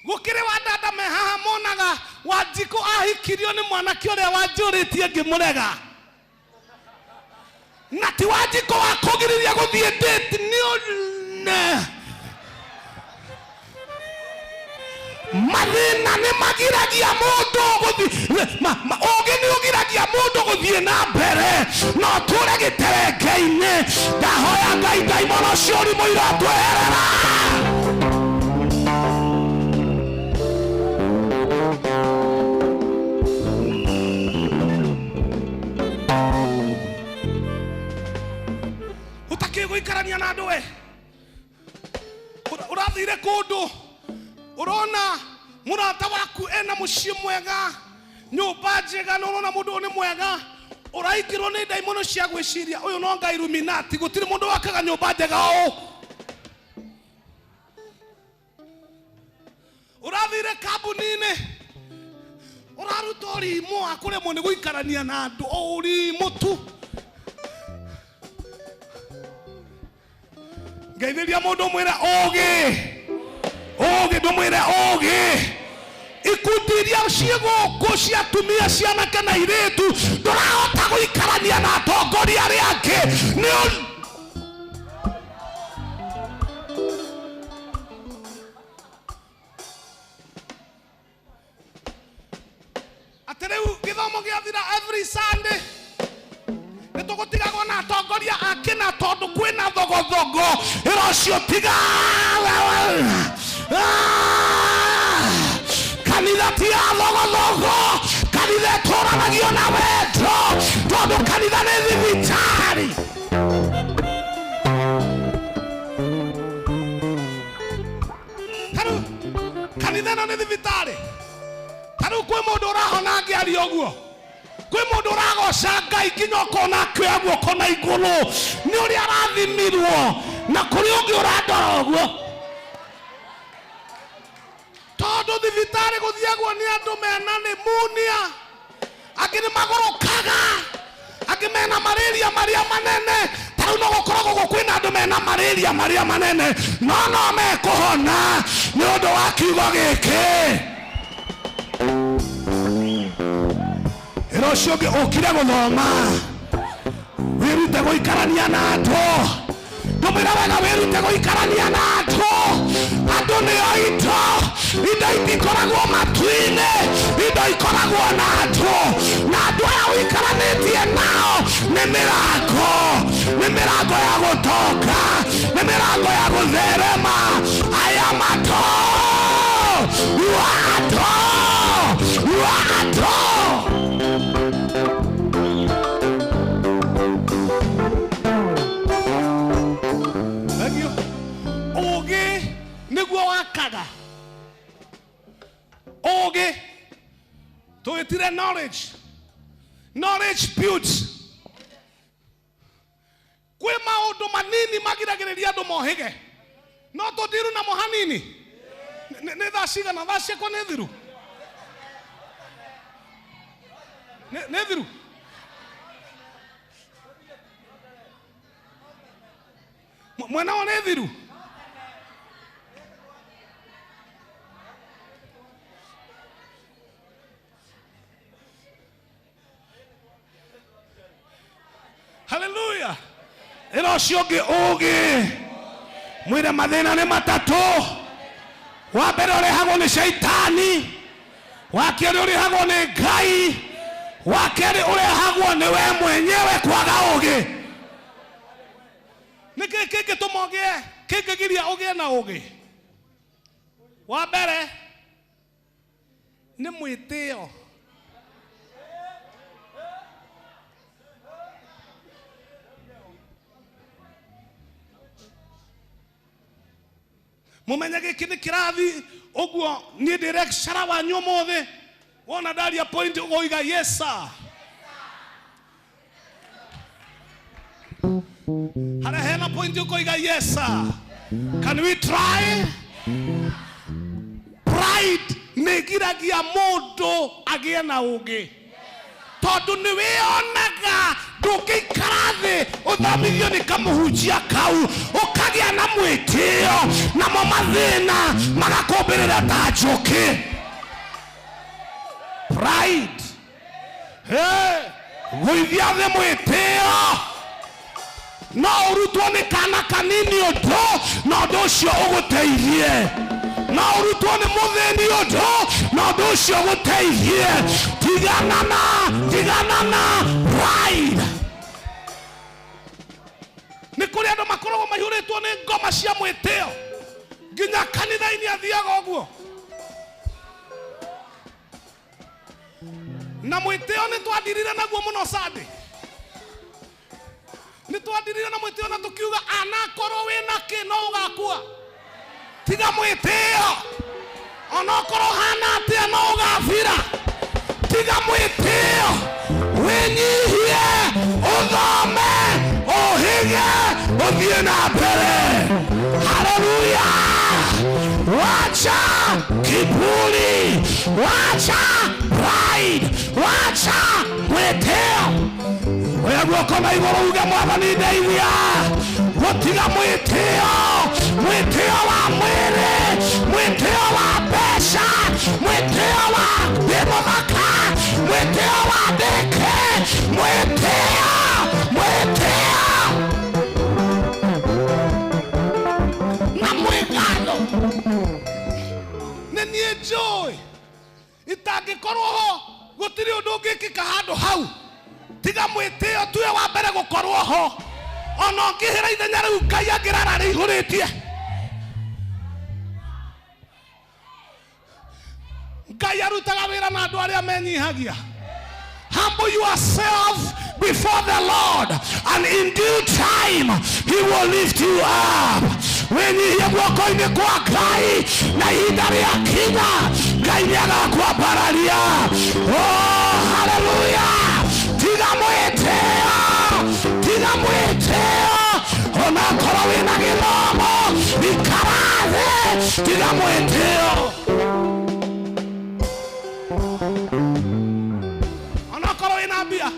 Gũkĩrĩ wa dada me haha monaga Wanjikũ ahikirio nĩ mwanake ũrĩa wanjũrĩtie ngĩmũrega, na ti Wanjikũ wa kũgiriria gũthiĩ date nĩ ũne. Mathĩna nĩ magiragia mũndũ gũthiĩ, ũũgĩ nĩ ũgiragia mũndũ gũthiĩ na mbere na ũtũre gĩterenge-inĩ. Ndahoya Ngai ndaimono cio ũrimũ iratweherera. Ũtakĩĩ gũikarania na andũ we. Ũrathire kũndũ ũrona mũrata waku ena mũciĩ mwega, nyũmba njega, na ũrona mũndũ ũyũ nĩ mwega, ũraingĩrwo nĩ ndaimono cia gwĩciria ũyũ no Ngai Illuminati, gũtirĩ mũndũ wakaga nyũmba njega ũũ. Ũrathire kambuni-inĩ ũraruta ũrimũ wa kũremwo nĩ gũikarania na andũ, o ũrimũ tu. Ngeithĩria mũndũ mwĩre ũgĩ, ũgĩ, ndũmwĩre ũgĩ. Ikundi iria ciĩ gũkũ cia atumia, cianake na airĩtu, ndũrahota gũikarania na atongoria arĩa angĩ nĩ atĩ rĩu gĩthomo gĩathira every Sunday nĩ tũgũtigagwo na atongoria a kĩna tondũ kwĩna thogothogo. Ĩra ũcio tiga. Kanitha ti ya thogothogo, kanitha ĩtũranagio na wendo tondũ kanitha nĩ thibitarĩ. Tarĩu kanitha ĩno nĩ thibitarĩ. Tarĩu kwĩ mũndũ ũrahona angĩaria ũguo, kwĩ mũndũ ũragoca Ngai nginya ũkona akĩoya guoko na igũrũ nĩ ũrĩa arathimirwo, na kũrĩ ũngĩ ũrandora ũguo tondũ thibitarĩ gũthiagwo nĩ andũ mena pneumonia, angĩ nĩ magũrũkaga, angĩ mena malaria marĩa manene. Tarĩu no gũkoragwo gũkũ kwĩna andũ mena malaria marĩa manene, no no mekũhona nĩ ũndũ wa kiugo gĩkĩ. Ĩra ũcio ũngĩ ũkire gũthoma, wĩrute gũikarania na andũ. Ndũmwĩra wega, wĩrute gũikarania na andũ. Andũ nĩo indo, indo itikoragwo matu-inĩ, indo ikoragwo na andũ, na andũ aya ũikaranĩtie nao nĩ mĩrango, nĩ mĩrango ya gũtonga, nĩ mĩrango ya gũtherema. Aya mato, you are a door, you are a door. Thank you. Ũũgĩ nĩguo wakaga. Ngwĩtire knowledge. Knowledge builds. Kwĩ maũndũ manini magiragĩrĩria andũ mohĩge, no tũthiru namo hanini. Nĩ thaa cigana? Thaa ciakwa nĩ thiru, nĩ thiru. Mwena wa nĩ thiru. Haleluya! Ĩra ũcio ũngĩ ũgĩ, mwĩre mathĩna nĩ matatũ. Wa mbere ũrehagwo nĩ shaitani, wa kerĩ ũrehagwo nĩ Ngai, wa kerĩ ũrehagwo nĩ we mwenyewe kwaga ũgĩ. Nĩkĩ kĩngĩtũma ũgĩe, kĩngĩgiria ũgĩe na ũgĩ? Wa mbere nĩ mwĩtĩo. Mumenye gĩkĩ nĩ kĩrathi ũguo niĩ ndĩ lecturer wanyu ũmũthĩ. Wona ndaria point, ũgoiga, "Yes sir." Harĩa hena point ũkoiga, "Yes sir." Can we try? Pride nĩ ĩgiragia mũndũ agĩe na ũgĩ, tondũ nĩ wĩonaga ndũngĩikara thĩ ũthomithio nĩ kamũhunjia kau, ũkagĩa na mwĩtĩo, namo mathĩna magakũmbĩrĩra ta njũkĩ. Pride. Hey, gũithia thĩ mwĩtĩo. No ũrutwo nĩ kana kanini ũndũ na ũndũ ũcio ũgũteithie, no ũrutwo nĩ mũthĩni ũndũ na ũndũ ũcio ũgũteithie. Tigana na pride. Nĩ kũrĩ andũ makoragwo maihũrĩtwo nĩ ngoma cia mwĩtĩo, nginya kanitha-inĩ athiaga ũguo na mwĩtĩo. Nĩ twandirire naguo mũno Sunday, nĩ twandirire na mwĩtĩo na tũkiuga anakorwo wĩna kĩ no ũgakua. Tiga mwĩtĩo, onokorwo hana atĩa no ũgabira. Tiga mwĩtĩo, wĩnyihie, ũthome, ũhĩge, ũthiĩ na mbere. Haleluya! Wacha kiburi, wacha pride, wacha mwĩtĩo. Oya guoko na igũrũ uge, "Mwathani, ndeithia gũtiga mwĩtĩo, mwĩtĩo wa mwĩrĩ, mwĩtĩo wa mbeca, mwĩtĩo wa ndĩ mũthaka, mwĩtĩo wa ndĩkĩ, mwĩtĩo, mwĩtĩo na mwĩgatho." Nĩ niĩ njũĩ itangĩkorwo ho gũtirĩ ũndũ ũngĩkĩka handũ hau. Tiga mwĩtĩo, tuwe wa mbere gũkorwo ho. Ona ũngĩhĩra ithenya rĩu, Ngai angĩrara rĩihũrĩtie. Ngai arutaga wĩra na andũ arĩa menyihagia. Humble yourself before the Lord, and in due time he will lift you up. Wĩnyihie guoko-inĩ kwa Ngai, na ihinda rĩa kinya Ngai nĩ agakwambararia. Oh, haleluya! Tiga mwĩtĩo, tiga mwĩtĩo. Onakorwo wĩna gĩthomo, ikara thĩ, tiga mwĩtĩo. Onakorwo wĩna mbia,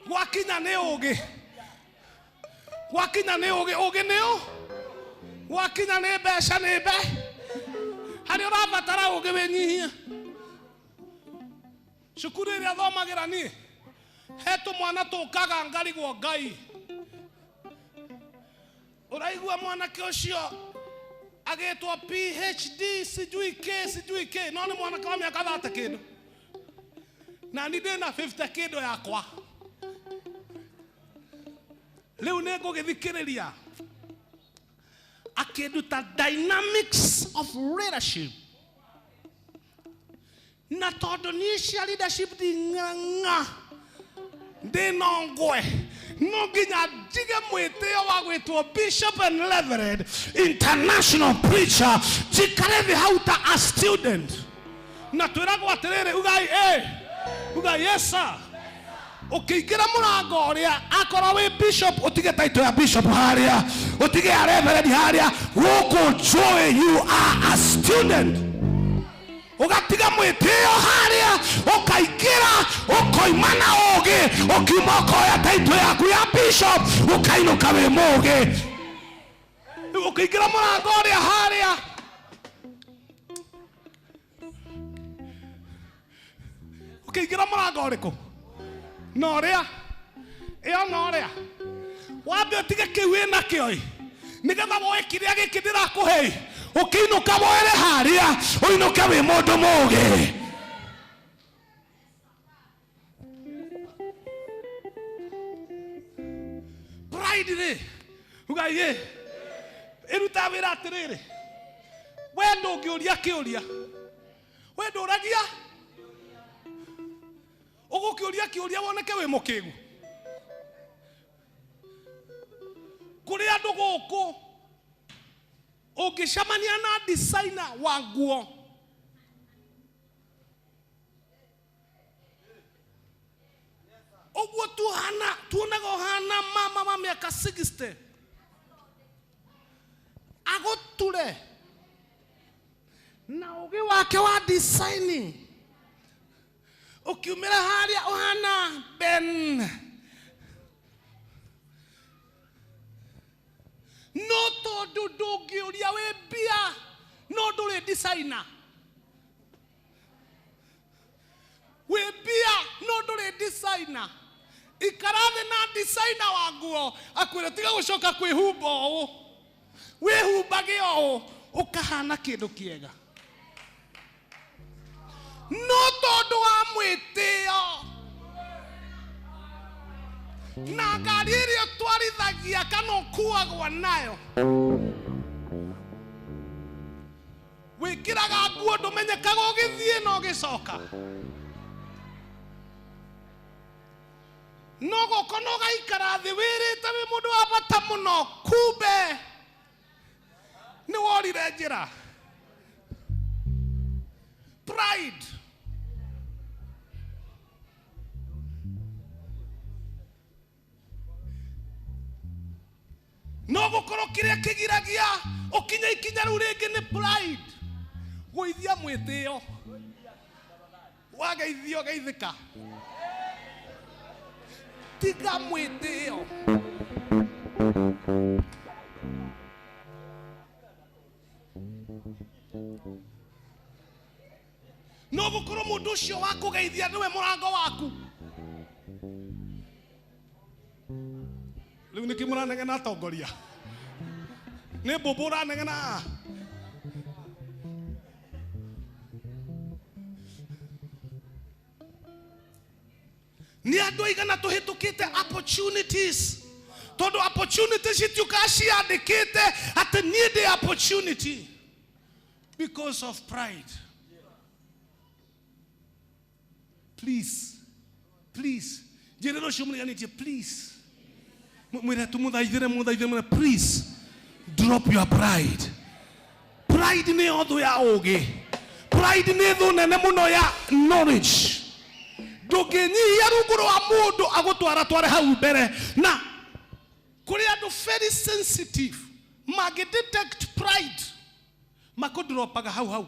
gwakinya nĩ ũgĩ, gwakinya nĩ ũgĩ, ũgĩ nĩ ũ, gwakinya nĩ mbeca, nĩ mbe harĩa ũrabatara ũgĩ, wĩnyihie. Cukuru ĩrĩa thomagĩra niĩ, he tũmwana tũkaga ngarigwo Ngai ũraigua mwanake ũcio agĩtwo PhD, sijui k sijui k, no nĩ mwanake wa mĩaka 30 kĩndũ, na ni ndĩna 50 kĩndũ yakwa. Rĩu nĩ ngũgĩthikĩrĩria akĩnduta dynamics of leadership, na tondũ niĩ cia leadership nding'ang'a, ndĩ ngwe no nginya njige mwĩtĩo wa gwĩtwo bishop and reverend international preacher, njikare thĩ hau ta a student. Na twĩragwo atĩrĩrĩ, ugai ĩ, ugai yes sir. Ũkĩingĩra mũrango ũrĩa, akorwo wĩ bishop, ũtige title ya bishop harĩa, ũtige ya reverend harĩa, gũkũ njũĩ you are a student. Ũgatiga mwĩtĩo harĩa, ũkaingĩra, ũkoima na ũgĩ, ũkiuma ũkoya title yaku ya bishop, ũkainũka wĩ mũgĩ. Ũkĩingĩra mũrango ũrĩa harĩa, ũkĩingĩra mũrango ũrĩkũ? Na ũrĩa ĩyo na ũrĩa wambe ũtige kĩu wĩnakĩo ĩ, nĩgetha woe kĩrĩa gĩkĩ ndĩrakũhe ĩ, ũkĩinũka woere harĩa, ũinũke wĩ mũndũ mũgĩ. Pride rĩ, ugai ĩ, ĩrutaga wĩra atĩrĩrĩ, we ndũngĩũria kĩũria, we ndũragia, ũgũkĩũria kĩũria woneke wĩ mũkĩgu. Kũrĩ andũ gũkũ ũngĩcemania na designer wa nguo, ũguo tuhana tuonaga ũhana mama wa mĩaka 60 agũture na ũgĩ wake wa designing, ũkiumĩra harĩa ũhana Ben. No tondũ ndũngĩũria wĩ mbia, no ndũrĩ designer. Wĩ mbia no ndũrĩ designer. Ikara thĩ na designer wa nguo akwĩre tiga gũcoka kwĩhumba ũũ, wĩhumbage ũũ, ũkahana kĩndũ kĩega. No tondũ wa mwĩtĩo na ngari ĩrĩa ũtwarithagia kana ũkuagwo nayo, wĩkĩraga nguo ndũmenyekaga ũgĩthiĩ na ũgĩcoka. No gũko no ũgaikara thĩ wĩrĩte wĩ mũndũ wa bata mũno, kumbe nĩ worire njĩra. Pride. No gũkorwo kĩrĩa kĩgiragia ũkinye ikinya rĩu rĩngĩ nĩ pride. Gũithia mwĩtĩo. Wageithio geithĩka. Tiga mwĩtĩo. No gũkorwo mũndũ ũcio wa kũgeithia nĩwe mũrango waku. Rĩu nĩkĩ mũranegena atongoria? Nĩ mbũmbũ ũranegena? Nĩ andũ aigana tũhĩtũkĩte opportunities, tondũ opportunities itiũkaga ciandĩkĩte atĩ niĩ ndĩ opportunity because of pride. Please, please, njĩrĩra ũcio mũriganĩtie, please. Mwĩre tu mũthaithĩre, mũthaithĩre, mwĩre, please drop your pride. Pride nĩ thũ ya ũgĩ. Pride nĩ thũ nene mũno ya knowledge. Ndũngĩnyihia rungu rwa mũndũ agũtwara tware hau mbere. Na kũrĩ andũ very sensitive mangĩ detect pride makũdropaga hau hau.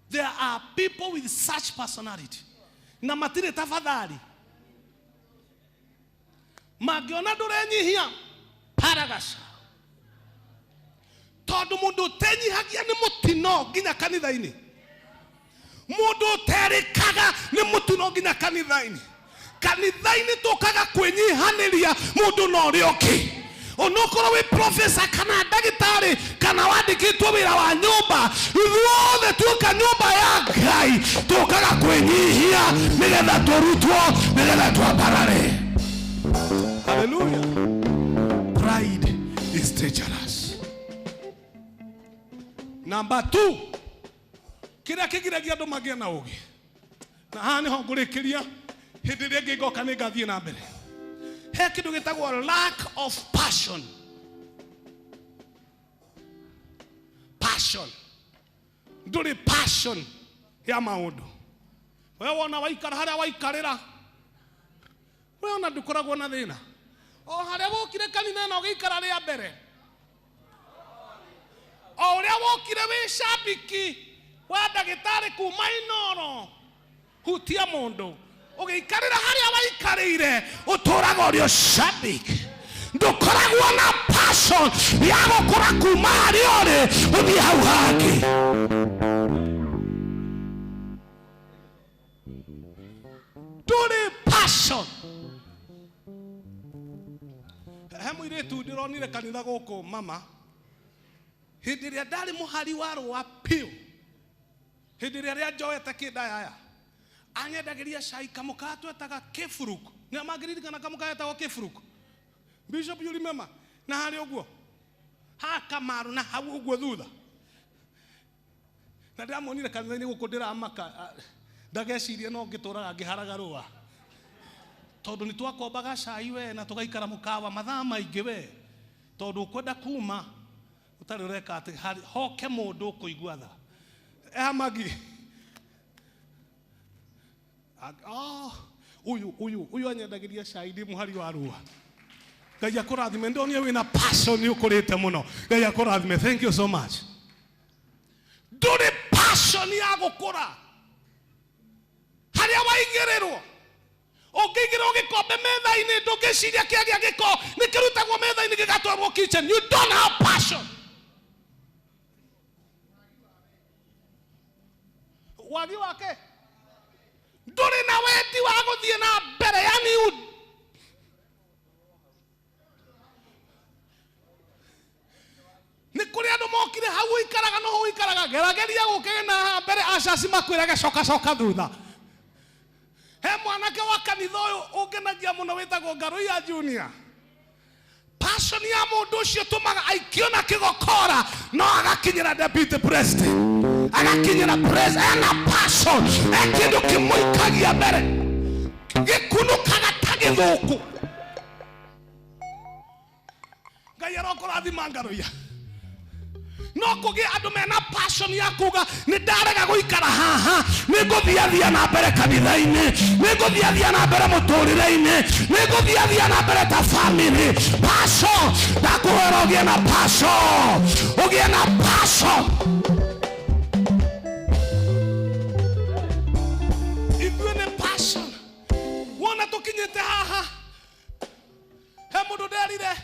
There are people with such personality na matirĩ tafadhali. Mangĩona ndũrenyihia paragaca, tondũ mũndũ ũtenyihagia nĩ mũtino nginya kanitha-inĩ. Mũndũ ũterĩkaga nĩ mũtino nginya kanitha-inĩ. Kanitha-inĩ tũkaga kwĩnyihanĩria mũndũ na ũrĩa ũngĩ. Onokorwo wĩ professor kana ndagĩtarĩ kana wandĩkĩtwo wĩra wa nyũmba, ithuothe tuoka nyũmba ya Ngai tũkaga kwĩnyihia nĩgetha tũrutwo, nĩgetha twambarare. Hallelujah. Pride is dangerous. Number 2, kĩrĩa kĩgiragia andũ magĩe na ũgĩ, na haha nĩho ngũrĩkĩria, hĩndĩ ĩrĩa ĩngĩ ngoka nĩ ngathiĩ na mbere. He kĩndũ gĩtagwo lack of passion. Passion. Ndũrĩ passion ya maũndũ. We wona waikara harĩa waikarĩra, we ona ndũkoragwo na thĩna. O harĩa wokire kanitha ĩno ũgĩikara rĩa mbere, o ũrĩa wokire wĩ cambiki wa ndagĩtarĩ kuma Inoro, hutia mũndũ ũgĩikarĩra harĩa waikarĩire, ũtũraga ũrĩ ũcambiki. Ndũkoragwo na passion ya gũkũra kuma harĩa ũrĩ ũthiĩ hau hangĩ. Ndũrĩ passion. He mũirĩtu ndĩronire kanitha gũkũ mama, hĩndĩ ĩrĩa ndarĩ mũhari wa rũa piũ, hĩndĩ ĩrĩa rĩa njoete kĩndayaya, anyendagĩria cai kamũkaa twetaga kĩburuku. Nĩ mangĩririkana kamũkaa getagwo kĩburuku? Bishop, you remember? Na harĩ ũguo ha Kamaru na hau ũguo thutha, na ndĩramuonire kanitha-inĩ gũkũ, ndĩramaka ndagecirie no ngĩtũraga ngĩharaga rũa, tondũ nĩ twakombaga cai we na tũgaikara mũkawa mathaa maingĩ we, tondũ ũkwenda kuma ũtarĩ ũreka atĩ hoke mũndũ ũkũigua tha. Ehamagi ũyũ ũyũ ũyũ anyendagĩria cai ndĩ mũhari wa rũa. Ngai akũrathime, ndonire wĩna passion nĩ ũkũrĩte mũno. Ngai akũrathime, thank you so much. Ndũrĩ passion ya gũkũra harĩa waigĩrĩrwo. Ũngĩigĩrwo gĩkombe metha-inĩ, ndũngĩciria kĩagĩa gĩko nĩ kĩrutagwo metha-inĩ gĩgatwarwo kitchen. You don't have passion. Wagi wake, ndũrĩ na wendi wa gũthiĩ na mbere, yani nĩ kũrĩ andũ mokire hau ũikaraga no hau ũikaraga, gerageria gũkĩge na haha mbere, acaci makwĩrage coka coka thutha. He mwanake wa kanitha ũyũ ũngenagia mũno wĩtagwo Ngaruiya Junior. Passion ya mũndũ ũcio tũmaga aikio na kĩgokora no agakinyĩra deputy president, agakinyĩra president. Ena passion, e kĩndũ kĩmũikagia mbere gĩkunũkaga ta gĩthũkũ. Ngai arokũrathima Ngaruiya. No kũgĩe andũ mena passion ya kuga nĩ ndarega gũikara haha, nĩ ngũthiathia na mbere kanitha-inĩ, nĩ ngũthiathia na mbere mũtũrĩre-inĩ, nĩ ngũthiathia na mbere ta family. Passion, ndakũhoera ũgĩe na passion, ũgĩe na passion. Ithuĩ nĩ passion. Wona tũkinyĩte haha, he mũndũ nderire,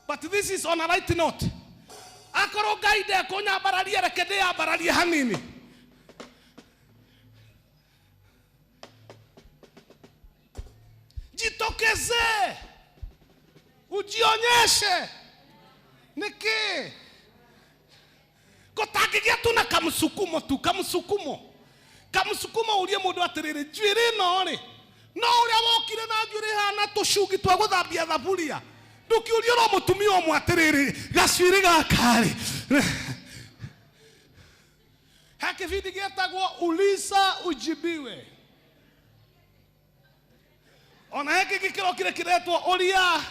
but this is on a right note, akorwo Ngai ndekũnyambararia, reke ndĩyambararie hanini. Jitokeze ujionyeshe nĩkĩ gũtangĩgĩa tu na kamsukumo tu, kamsukumo, kamsukumo, ũrie mũndũ atĩrĩrĩ, njuĩrĩ ĩno rĩ, no ũrĩa wokire na njuĩrĩ hana tũcungi twa gũthambia thaburia, ndũkĩũrie ro mũtumia ũmwe atĩrĩrĩ, gacuĩrĩ gaka rĩ. He kĩbindi gĩetagwo Uliza Ujibiwe, ona he kĩngĩ kĩrokire kĩretwo Ũria,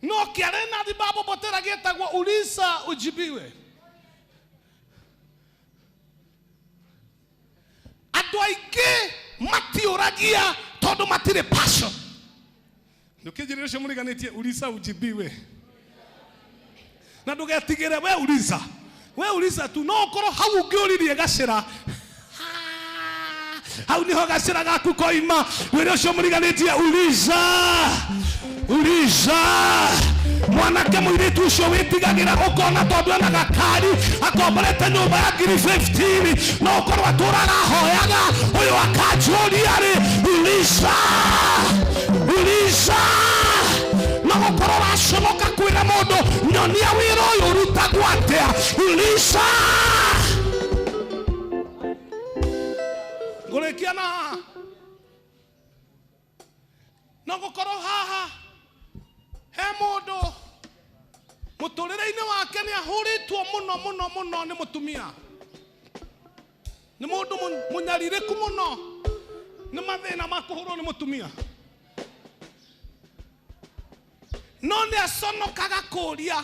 no kĩarĩ na Thibabu Botera gĩetagwo Uliza Ujibiwe. Andũ aingĩ matiũragia tondũ matirĩ passion. Ndũkĩnjĩrĩre ũcio mũriganĩtie Uliza Ujibiwe, na ndũgetigĩre we uliza, we uliza tu. No ũkorwo hau ũngĩũririe gacĩra hau niho gacĩra gaku koima. Wĩra ũcio mũriganĩtie uliza, uliza. Mwanake mũirĩtu ũcio wĩtigagĩra ũkona tondũ ena gakari akomborete nyũmba ya ngiri 15, no ũkorwo atũraga ahoyaga ũyũ akanjũria rĩ. Uliza, uliza. No gũkorwo ũraconoka kwĩra mũndũ nyonia wĩra ũyũ ũrutagwo atĩa. Uliza. Ngũrĩkia na haha, no gũkorwo haha he mũndũ mũtũrĩre-inĩ wake nĩ ahũrĩtwo mũno mũno mũno nĩ mũtumia, nĩ mũndũ mũnyarirĩku mũno nĩ mathĩna ma kũhũrwo nĩ mũtumia, no nĩ aconokaga kũria.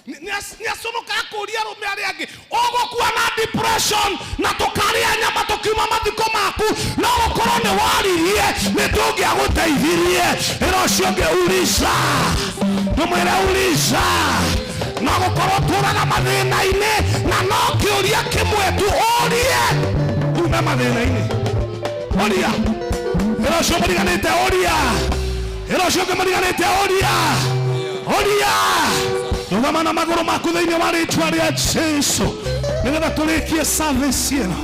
Nĩ aconokaga kũũria arũme arĩa angĩ ũgũkua na depression na tũkarĩa nyama tũkiuma mathiko maku no gũkorwo nĩ waririe nĩ tũngĩagũteithirie. Ĩra ũcio ũngĩ uliza, ndũmwĩre uliza. No gũkorwo tũraga mathĩna-inĩ na no kĩũria kĩmwe tu ũrie ume mathĩna-inĩ. Ũria ĩra ũcio mũriganĩte, ũria ĩra ũcio ũngĩ mũriganĩte, ũria ũria. Rũgama na magũrũ maku thĩinĩ wa rĩtwa rĩa Jesu nĩgetha tũrĩkie service ĩno.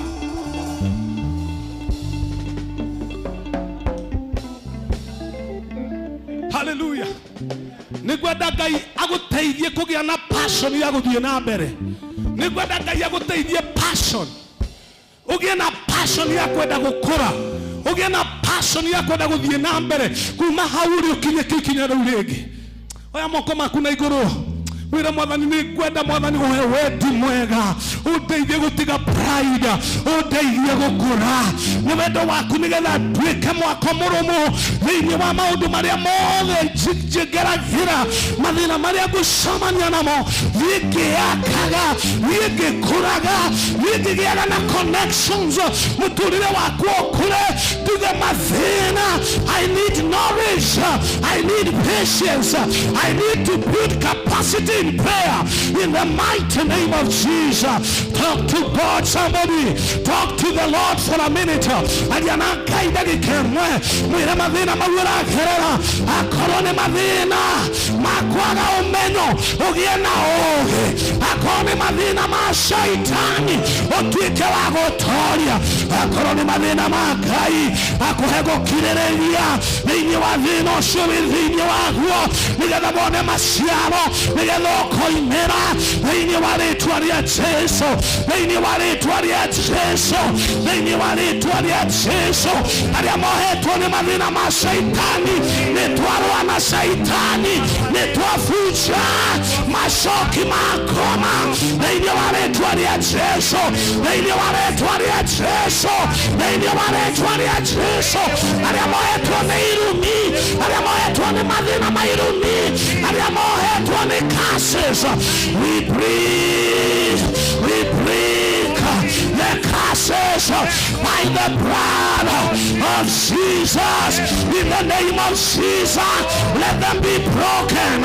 Haleluya. Nĩngwenda Ngai agũteithie kũgĩa na passion ya gũthiĩ na mbere. Nĩngwenda Ngai agũteithie passion, ũgĩe na passion ya kwenda gũkũra, ũgĩe na passion ya kwenda gũthiĩ na mbere kuma hau ũrĩ ũkinye kĩu ikinya rĩu rĩngĩ. Oya moko maku na igũrũ wĩra Mwathani, nĩ ngwenda Mwathani ũhe wendi mwega, ũndeithie gũtiga pride, ũndeithie gũkũra nĩ wendo waku nĩgetha nduĩke mwako mũrũmu thĩinĩ wa maũndũ marĩa mothe ngeragĩra, mathĩna marĩa ngũcemania namo, thiĩ ngĩakaga, thiĩ ngĩkũraga, thiĩ ngĩgĩaga na connections, mũtũrĩre wakwa ũkũre, nduge mathĩna. I need knowledge, I need patience, I need to build capacity in prayer in the mighty name of Jesus. Talk to God, somebody. Talk to the Lord for a minute. Aria na Ngai ndagĩka ĩmwe, mwĩre mathĩna mau ũragerera akorwo nĩ mathĩna ma kwaga ũmenyo ũgĩe na ũũgĩ, akorwo nĩ mathĩna ma shaitani ũtuĩke wa gũtoria, akorwo nĩ mathĩna ma Ngai akũhe gũkirĩrĩria thĩinĩ wa thĩna ũcio wĩ thĩinĩ waguo nĩgetha wone maciaro, nĩgetha ũkoimĩra thĩinĩ wa rĩtwa rĩa Jesu, thĩinĩ wa rĩtwa rĩa Jesu, thĩinĩ wa rĩtwa rĩa Jesu. Arĩa mohetwo nĩ mathĩna ma shaitani, nĩ twarũa na shaitani, nĩ twabunja macoki ma ngoma thĩinĩ wa rĩtwa rĩa Jesu, thĩinĩ wa rĩtwa rĩa Jesu, thĩinĩ wa rĩtwa rĩa Jesu. Arĩa mohetwo nĩ irumi, arĩa mohetwo nĩ mathĩna ma irumi, arĩa mohetwo nĩ curses, we breathe, we break the curses by the blood of Jesus. In the name of Jesus, let them be broken.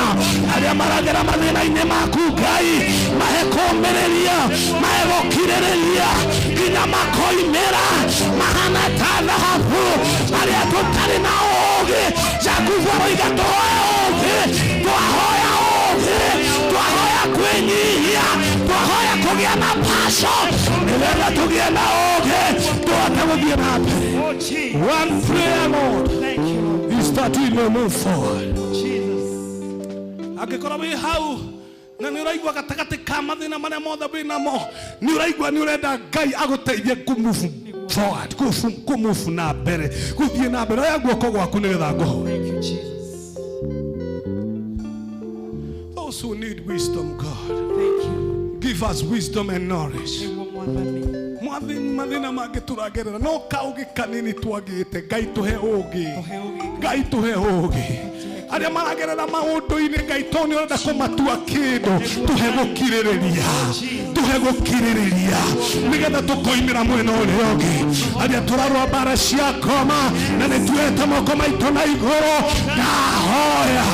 Arĩa maragera mathĩna-inĩ maku Ngai mahe kũũmĩrĩria, mahe gũkirĩrĩria nginya makoimĩra mahana ta thahabu. Arĩa tũtarĩ na ũũgĩ, Jakubu aroiga tũhoe ũũgĩ, twahoya ũũgĩ, twahoya kwĩnyihia, twahoya kũgĩa na passion nĩgetha tũgĩe na ũũgĩ tũhote gũthiĩ na mbere. Oh, Jesus. One prayer, Lord, Thank you, Lord. is that we may move forward. Jesus. Angĩkorwo wĩ hau na nĩ ũraigua gatagatĩ ka mathĩna marĩa mothe wĩ namo, nĩ ũraigua nĩ ũrenda Ngai agũteithie kũ-move forward, kũ-move na mbere, gũthiĩ na mbere, oya guoko gwaku nĩgetha ngũhoe. Thank you, Jesus. Those who need wisdom, God, Thank you. give us wisdom and knowledge. Nĩguo Mwathani. Mwathani, mathĩna mangĩ tũragerera no kaũgĩ kanini twagĩte, Ngai tũhe ũũgĩ. Tũhe ũũgĩ. Ngai tũhe ũũgĩ. Arĩa maragerera maũndũ-inĩ, Ngai tondũ nĩ ũrenda kũmatua kĩndũ, tũhe gũkirĩrĩria, tũhe gũkirĩrĩria nĩgetha tũkoimĩra mwena ũrĩa ũngĩ. Arĩa tũrarũa mbara cia ngoma na nĩ tuoete moko maitũ na igũrũ, ndahoya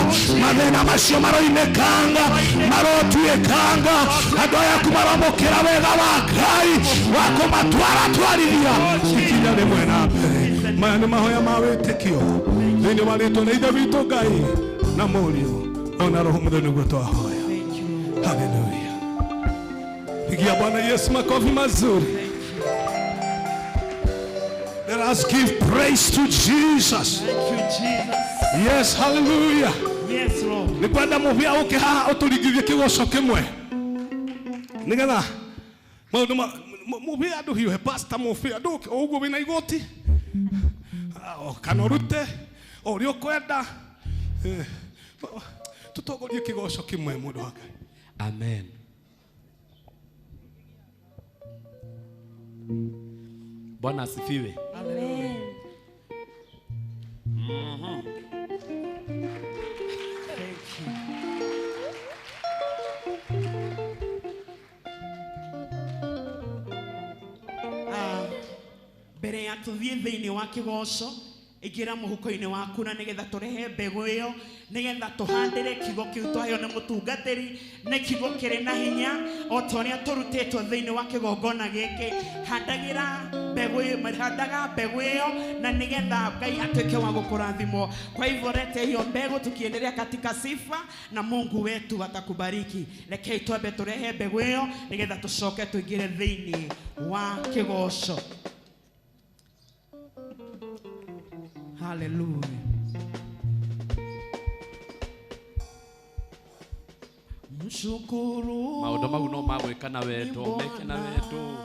mathĩna macio maroinĩkanga, marotuĩkanga, andũ aya aku maramũkĩra wega wa Ngai wa kũmatwara twarithia ikinya rĩmwe na mbere. Maya nĩ mahoya ma wĩtĩkio thĩinĩ wa rĩtwa rĩa Ithe witũ Ngai na Mũriũ ona Roho Mũtheru nĩguo twahoya. Thank you, Lord. Haleluya. Pigia Bwana Yesu makofi mazuri. Let us give praise to Jesus. Thank you, Jesus. Yes, hallelujah. Yes, Lord. Nĩ kwenda mũbĩa ũke haha ũtũringithie kĩgoco kĩmwe nĩgetha maũndũ mũbĩa ndũhiũhe, pastor mũbĩa ndũke o ũguo wĩna igoti. Ah, o kana ũrute o ũrĩa ũkwenda. Tũtongorie kĩgoco kĩmwe mũndũ wa Ngai. Amen. Bwana asifiwe. Amen. Thank you. Mbere ya tuthiĩ thĩinĩ wa kĩgoco, ingĩra mũhuko-inĩ waku na nĩgetha tũrehe mbegũ ĩyo, nĩgetha tũhandĩre kiugo kĩu twaheo nĩ mũtungatĩri. Nĩ kiugo kĩrĩ na hinya o ta ũrĩa tũrutĩtwo thĩinĩ wa kĩgongona gĩkĩ. Handagĩra mbegũ ĩyo, handaga mbegũ ĩyo na nĩgetha Ngai atuĩke wa gũkũrathimwo. Kwa hivyo lete hiyo mbegũ tukiendelea katika sifa na Mungu wetu atakubariki. Rekei twambe tũrehe mbegũ ĩyo nĩgetha tũcoke tũingĩre thĩinĩ wa kĩgoco. Hallelujah. Mshukuru Maũndũ mau no magwĩka na wendo, meke na wendo.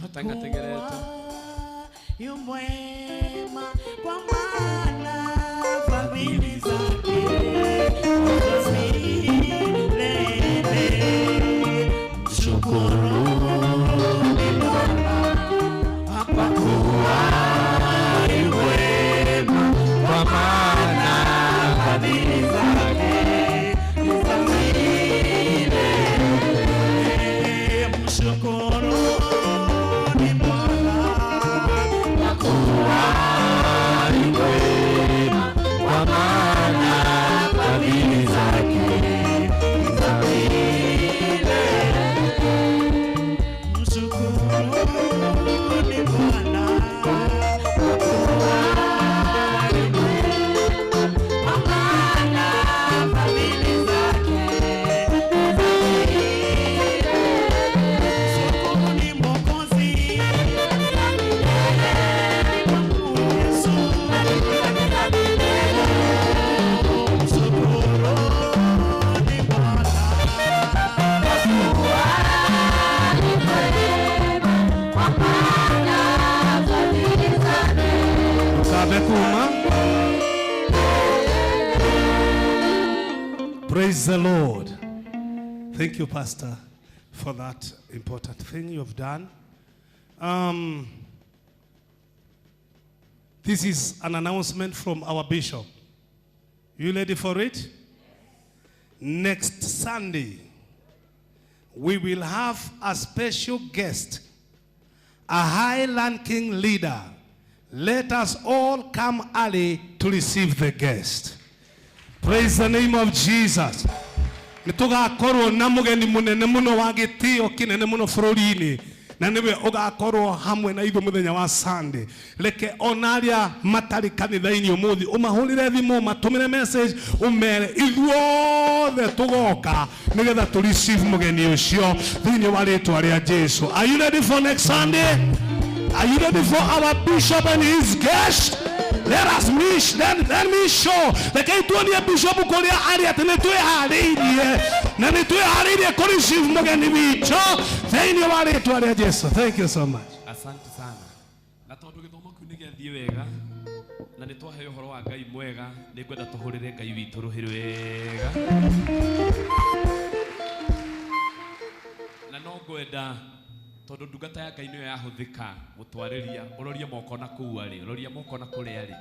Matangategerete. Yu mwema kwa maana fadhili zake milele. Mshukuru ni Bwana kwa kuwa yu mwema, kwa maana fadhili zake milele. Mshukuru ni Bwana kwa kuwa yu mwema, kwa maana fadhili zake milele. Mshukuru ni Bwana kwa kuwa yu mwema, kwa maana fadhili zake milele. Mshukuru ni Mwokozi Yesu. Mshukuru ni Bwana Tukambe kuma. Praise the Lord. Thank you, Pastor, for that important thing you have done. This is an announcement from our bishop. You ready for it? Next Sunday, we will have a special guest, a high-ranking leader. Let us all come early to receive the guest. Praise the name of Jesus. Nĩ tũgakorwo na mũgeni mũnene mũno wa gĩtĩo kĩnene mũno bũrũri-inĩ, na nĩwe ũgakorwo hamwe na ithuĩ mũthenya wa Sunday. Reke ona arĩa matarĩ kanitha-inĩ ũmũthĩ ũmahũrĩre thimũ, ũmatũmĩre message, ũmere ithuothe tũgoka nĩgetha tũ receive mũgeni ũcio thĩinĩ wa rĩtwa rĩa Jesu. Are you ready for next Sunday? Are you ready for our bishop and his guest? Let us meet, let me show. Reke tuonie bishop kũrĩa arĩ atĩ nĩ twĩharĩirie na nĩ twĩharĩirie kũ receive mũgeni witũ thĩinĩ wa rĩtwa rĩa Jesu. Thank you so much. Asante sana. Na tondũ gĩthomo kĩu nĩ gĩathiĩ wega na nĩ twaheo ũhoro wa Ngai mwega, nĩ ngwenda tũhũrĩre Ngai witũ rũhĩ rwega. Na no ngwenda tondũ ndungata ya Ngai nĩyo yahũthĩka gũtwarĩria, ũrorie moko na kũu arĩ, ũrorie moko na kũrĩa arĩ.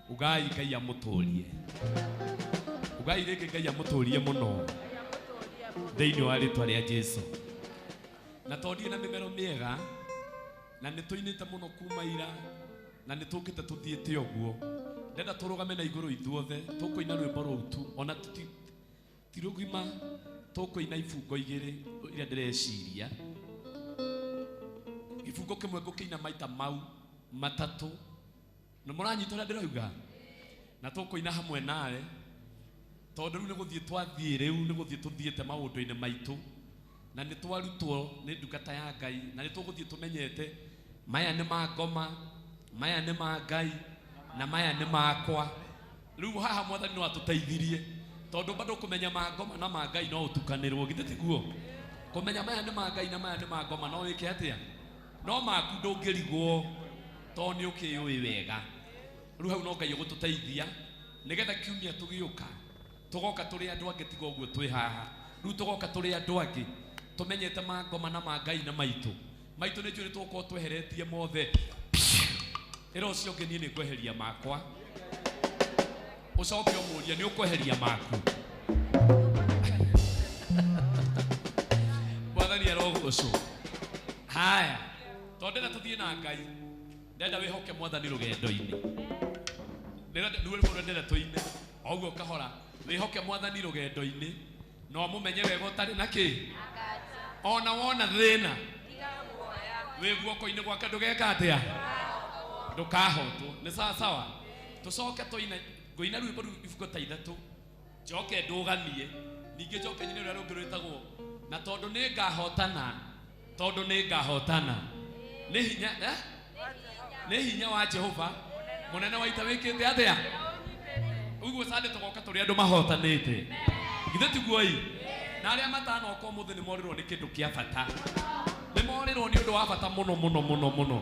Ugai Ngai amũtũrie. Ugai rĩngĩ Ngai amũtũrie mũno thĩinĩ wa rĩtwa rĩa Jesu. Na tondũ ndirĩ na mĩmero mĩega na nĩ tũinĩte mũno kuma ira na nĩ tũkĩte tũthiĩte ũguo, ndenda tũrũgame na igũrũ ithuothe tũkũina rwĩmbo rũu tu, ona ti rũgima, tũkũina ibungo igĩrĩ iria ndĩreciria. Gĩbungo kĩmwe ngũkĩina maita mau matatũ. Nĩ mũranyita ũrĩa ndĩrauga? Na tũkũina hamwe nawe tondũ rĩu nĩ gũthiĩ twathiĩ, rĩu nĩ gũthiĩ tũthiĩte maũndũ-inĩ maitũ na nĩ twarutwo nĩ ndungata ya Ngai na nĩ tũgũthiĩ tũmenyete maya nĩ ma ngoma, maya nĩ ma Ngai na maya nĩ makwa. Rĩu haha Mwathani no atũteithirie tondũ bado kũmenya ma ngoma na ma Ngai no ũtukanĩrwo, githĩ tiguo? Kũmenya maya nĩ ma Ngai na maya nĩ ma ngoma no wĩke atĩa? No maku ndũngĩrigwo tondũ nĩ ũkĩũĩ wega. Rĩu hau no Ngai ũgũtũteithia nĩgetha kiumia tũgĩũka tũgoka tũrĩ andũ angĩ tiga ũguo twĩ haha. Rĩu tũgoka tũrĩ andũ angĩ tũmenyete ma ngoma na ma Ngai na maitũ. Maitũ nĩ njũĩ nĩ tũgũkorwo tweheretie mothe. Ĩra ũcio ũngĩ niĩ nĩ ngweheria makwa. Ũcoke ũmũrie nĩ ũkweheria maku. Kĩgoco. Haya, tondũ ndĩrenda tũthiĩ na Ngai, ndĩrenda wĩhoke Mwathani rũgendo-inĩ. Ndĩrenda rwĩmbo rũrĩa ndĩrenda tũine o ũguo kahora, wĩhoke Mwathani rũgendo-inĩ na ũmũmenye wega ũtarĩ na kĩ, ona wona thĩna wĩ guoko-inĩ gwake ndũgeka atĩa, ndũkahotwo. Nĩ sawa sawa? Tũcoke tũine, ngũina rwĩmbo rũu ibuku ta ithatũ, njoke ndũgamie, ningĩ njoke nyine rũrĩa rũngĩ rwĩtagwo na tondũ nĩ ngahotana, tondũ nĩ ngahotana. Nĩ hinya, eh? Nĩ hinya wa Jehova mũnene wa ita wĩkĩte atĩa? Ũguo Sunday tũgoka tũrĩ andũ mahotanĩte. Githĩ tiguo ĩ? Na arĩa matanoka ũmũthĩ nĩ morirwo nĩ kĩndũ kĩa bata. Nĩ morirwo nĩ ũndũ wa bata mũno mũno mũno mũno.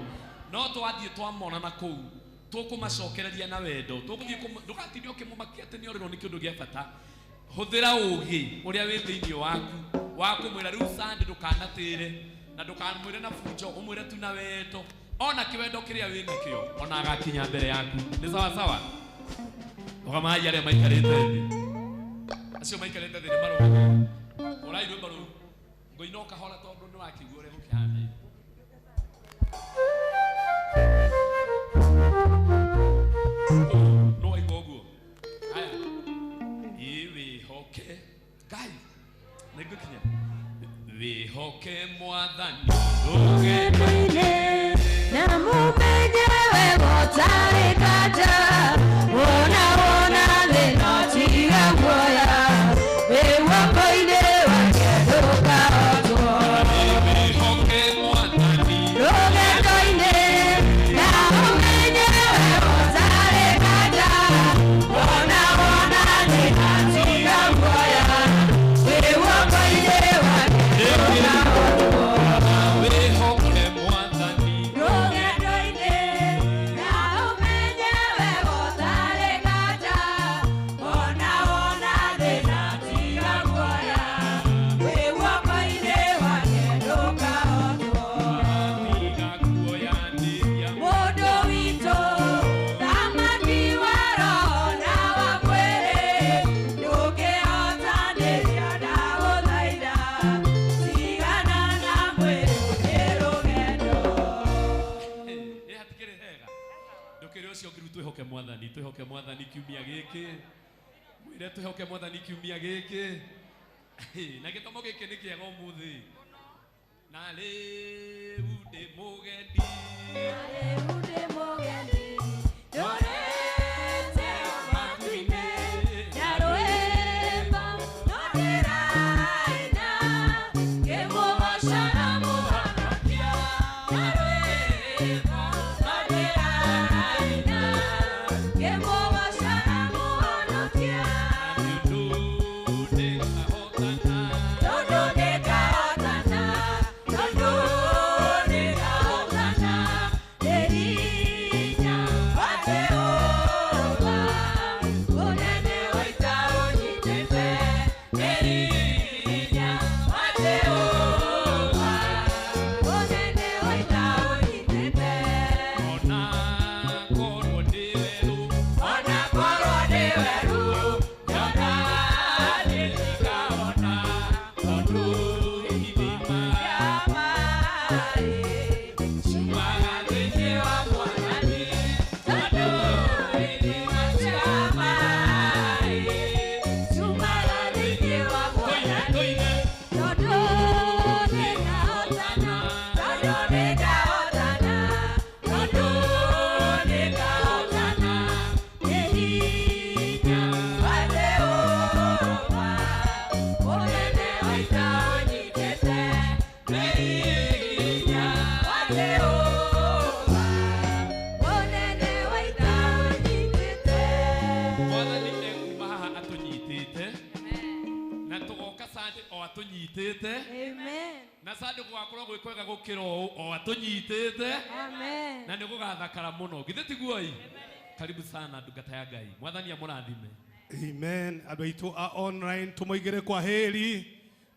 No twathiĩ twamona na kũu, tũkũmacokereria na wendo. Tũgũthiĩ ndũgatinde ũkĩmũmakia atĩ nĩ orirwo nĩ kĩndũ gĩa bata. Hũthĩra ũũgĩ ũrĩa wĩ thĩinĩ waku wa kũmwĩra rĩu Sunday ndũkanatĩre na ndũkamwĩre na bunjo, ũmwĩre tu na wendo. Ona kĩwendo kĩrĩa wĩ nakĩo ona agakinya mbere yaku. Nĩ sawa sawa? Rũgamai arĩa maikarĩte thĩ. Acio maikarĩte thĩ nĩ marũgame. Ũrai rwĩmbo rũu. Ngũina o kahora tondũ nĩ wakĩigua ũrĩa gũkĩhana. No waigua ũguo? Haya. Ĩ wĩhoke Ngai. Nĩ ngũkinya. Wĩhoke Mwathani rũgendo-inĩ na mũmenye wega ũtarĩ kanja, wona wona thĩna tiga guoya, wĩ guoko-inĩ wake ndũkahotwo. Wĩhoke Mwathani Rũgendo-inĩ na ũmenye wega ũtarĩ kanja, wona wona thĩna tiga guoya, wĩ guoko-inĩ wake ndũkahotwo. Wĩhoke Mwathani Rũgendo-inĩ na ũmenye wega ũtarĩ kanja, wona wona thĩna tiga guoya, wĩ guoko-inĩ wake ndũkahotwo. tiga kuoyanĩria Mũndũ witũ thamaki wa roho na wa mwĩrĩ, ndũngĩhotanĩria ndagũthaitha, tigana na mwĩrĩ nĩ rũgendo. Ĩ hatikĩrĩ hega. Ndũkĩrĩ ũcio ũngĩ rĩu twĩhoke Mwathani, twĩhoke Mwathani kiumia gĩkĩ. Mwĩre twĩhoke Mwathani kiumia gĩkĩ. Na gĩthomo gĩkĩ nĩ kĩega ũmũthĩ. Na rĩu ndĩ mũgendi. Rĩu ndĩ mũgendi, ndũrĩte matu-inĩ, na rwĩmbo no ndĩraina, ngĩmũgooca na mũhonokia. Na rwĩmbo no ndĩraina, ngĩmũgooca na mũhonokia. Tondũ nĩngahotana. Tondũ nĩngahotana, tondũ nĩngahotana, nĩ hinya wa Jehova, mũnene wa ita ũnyitĩte. Nĩ hinya wa Jehova, mũnene wa ita ũnyitĩte. Ona korwo ndĩ werũ, Ona korwo ndĩ werũ, nyonaga nĩngahona. Tondũ ithima cia maaĩ ciumaga thĩinĩ wa Mwathani. Tondũ ithima cia maaĩ ciumaga thĩinĩ wa Tũine, Mwathani. tũine. Tondũ nĩngahotana, tondũ nĩngahotana, tondũ nĩngahotana, nĩ hinya wa Jehova, mũnene wa ita ũnyitĩte. Nĩ hinya wa Jehova, mũnene wa ita ũnyitĩte. Mwathani ekuma haha atũnyitĩte na tũgoka Sunday o atũnyitĩte Amen. na Sunday gũgakorwo gwĩ kwega gũkĩra ũũ o atũnyitĩte Amen. na nĩ gũgathakara mũno. Githĩ tiguo ĩ? Karibu sana ndungata ya Ngai. Mwathani amũrathime. Amen. Andũ aitũ a online tũmoigĩre kwa heri,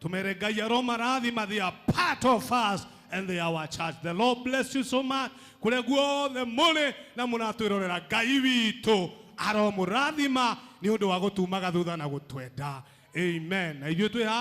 tumere Ngai aromarathima. They are part of us and they are our church. The Lord bless you so much. Kũrĩa guothe mũrĩ na mũratwĩrorera, Ngai witũ aromũrathima nĩ ũndũ wa gũtumaga thutha na gũtwenda. Amen. Na ithuĩ twĩ haha.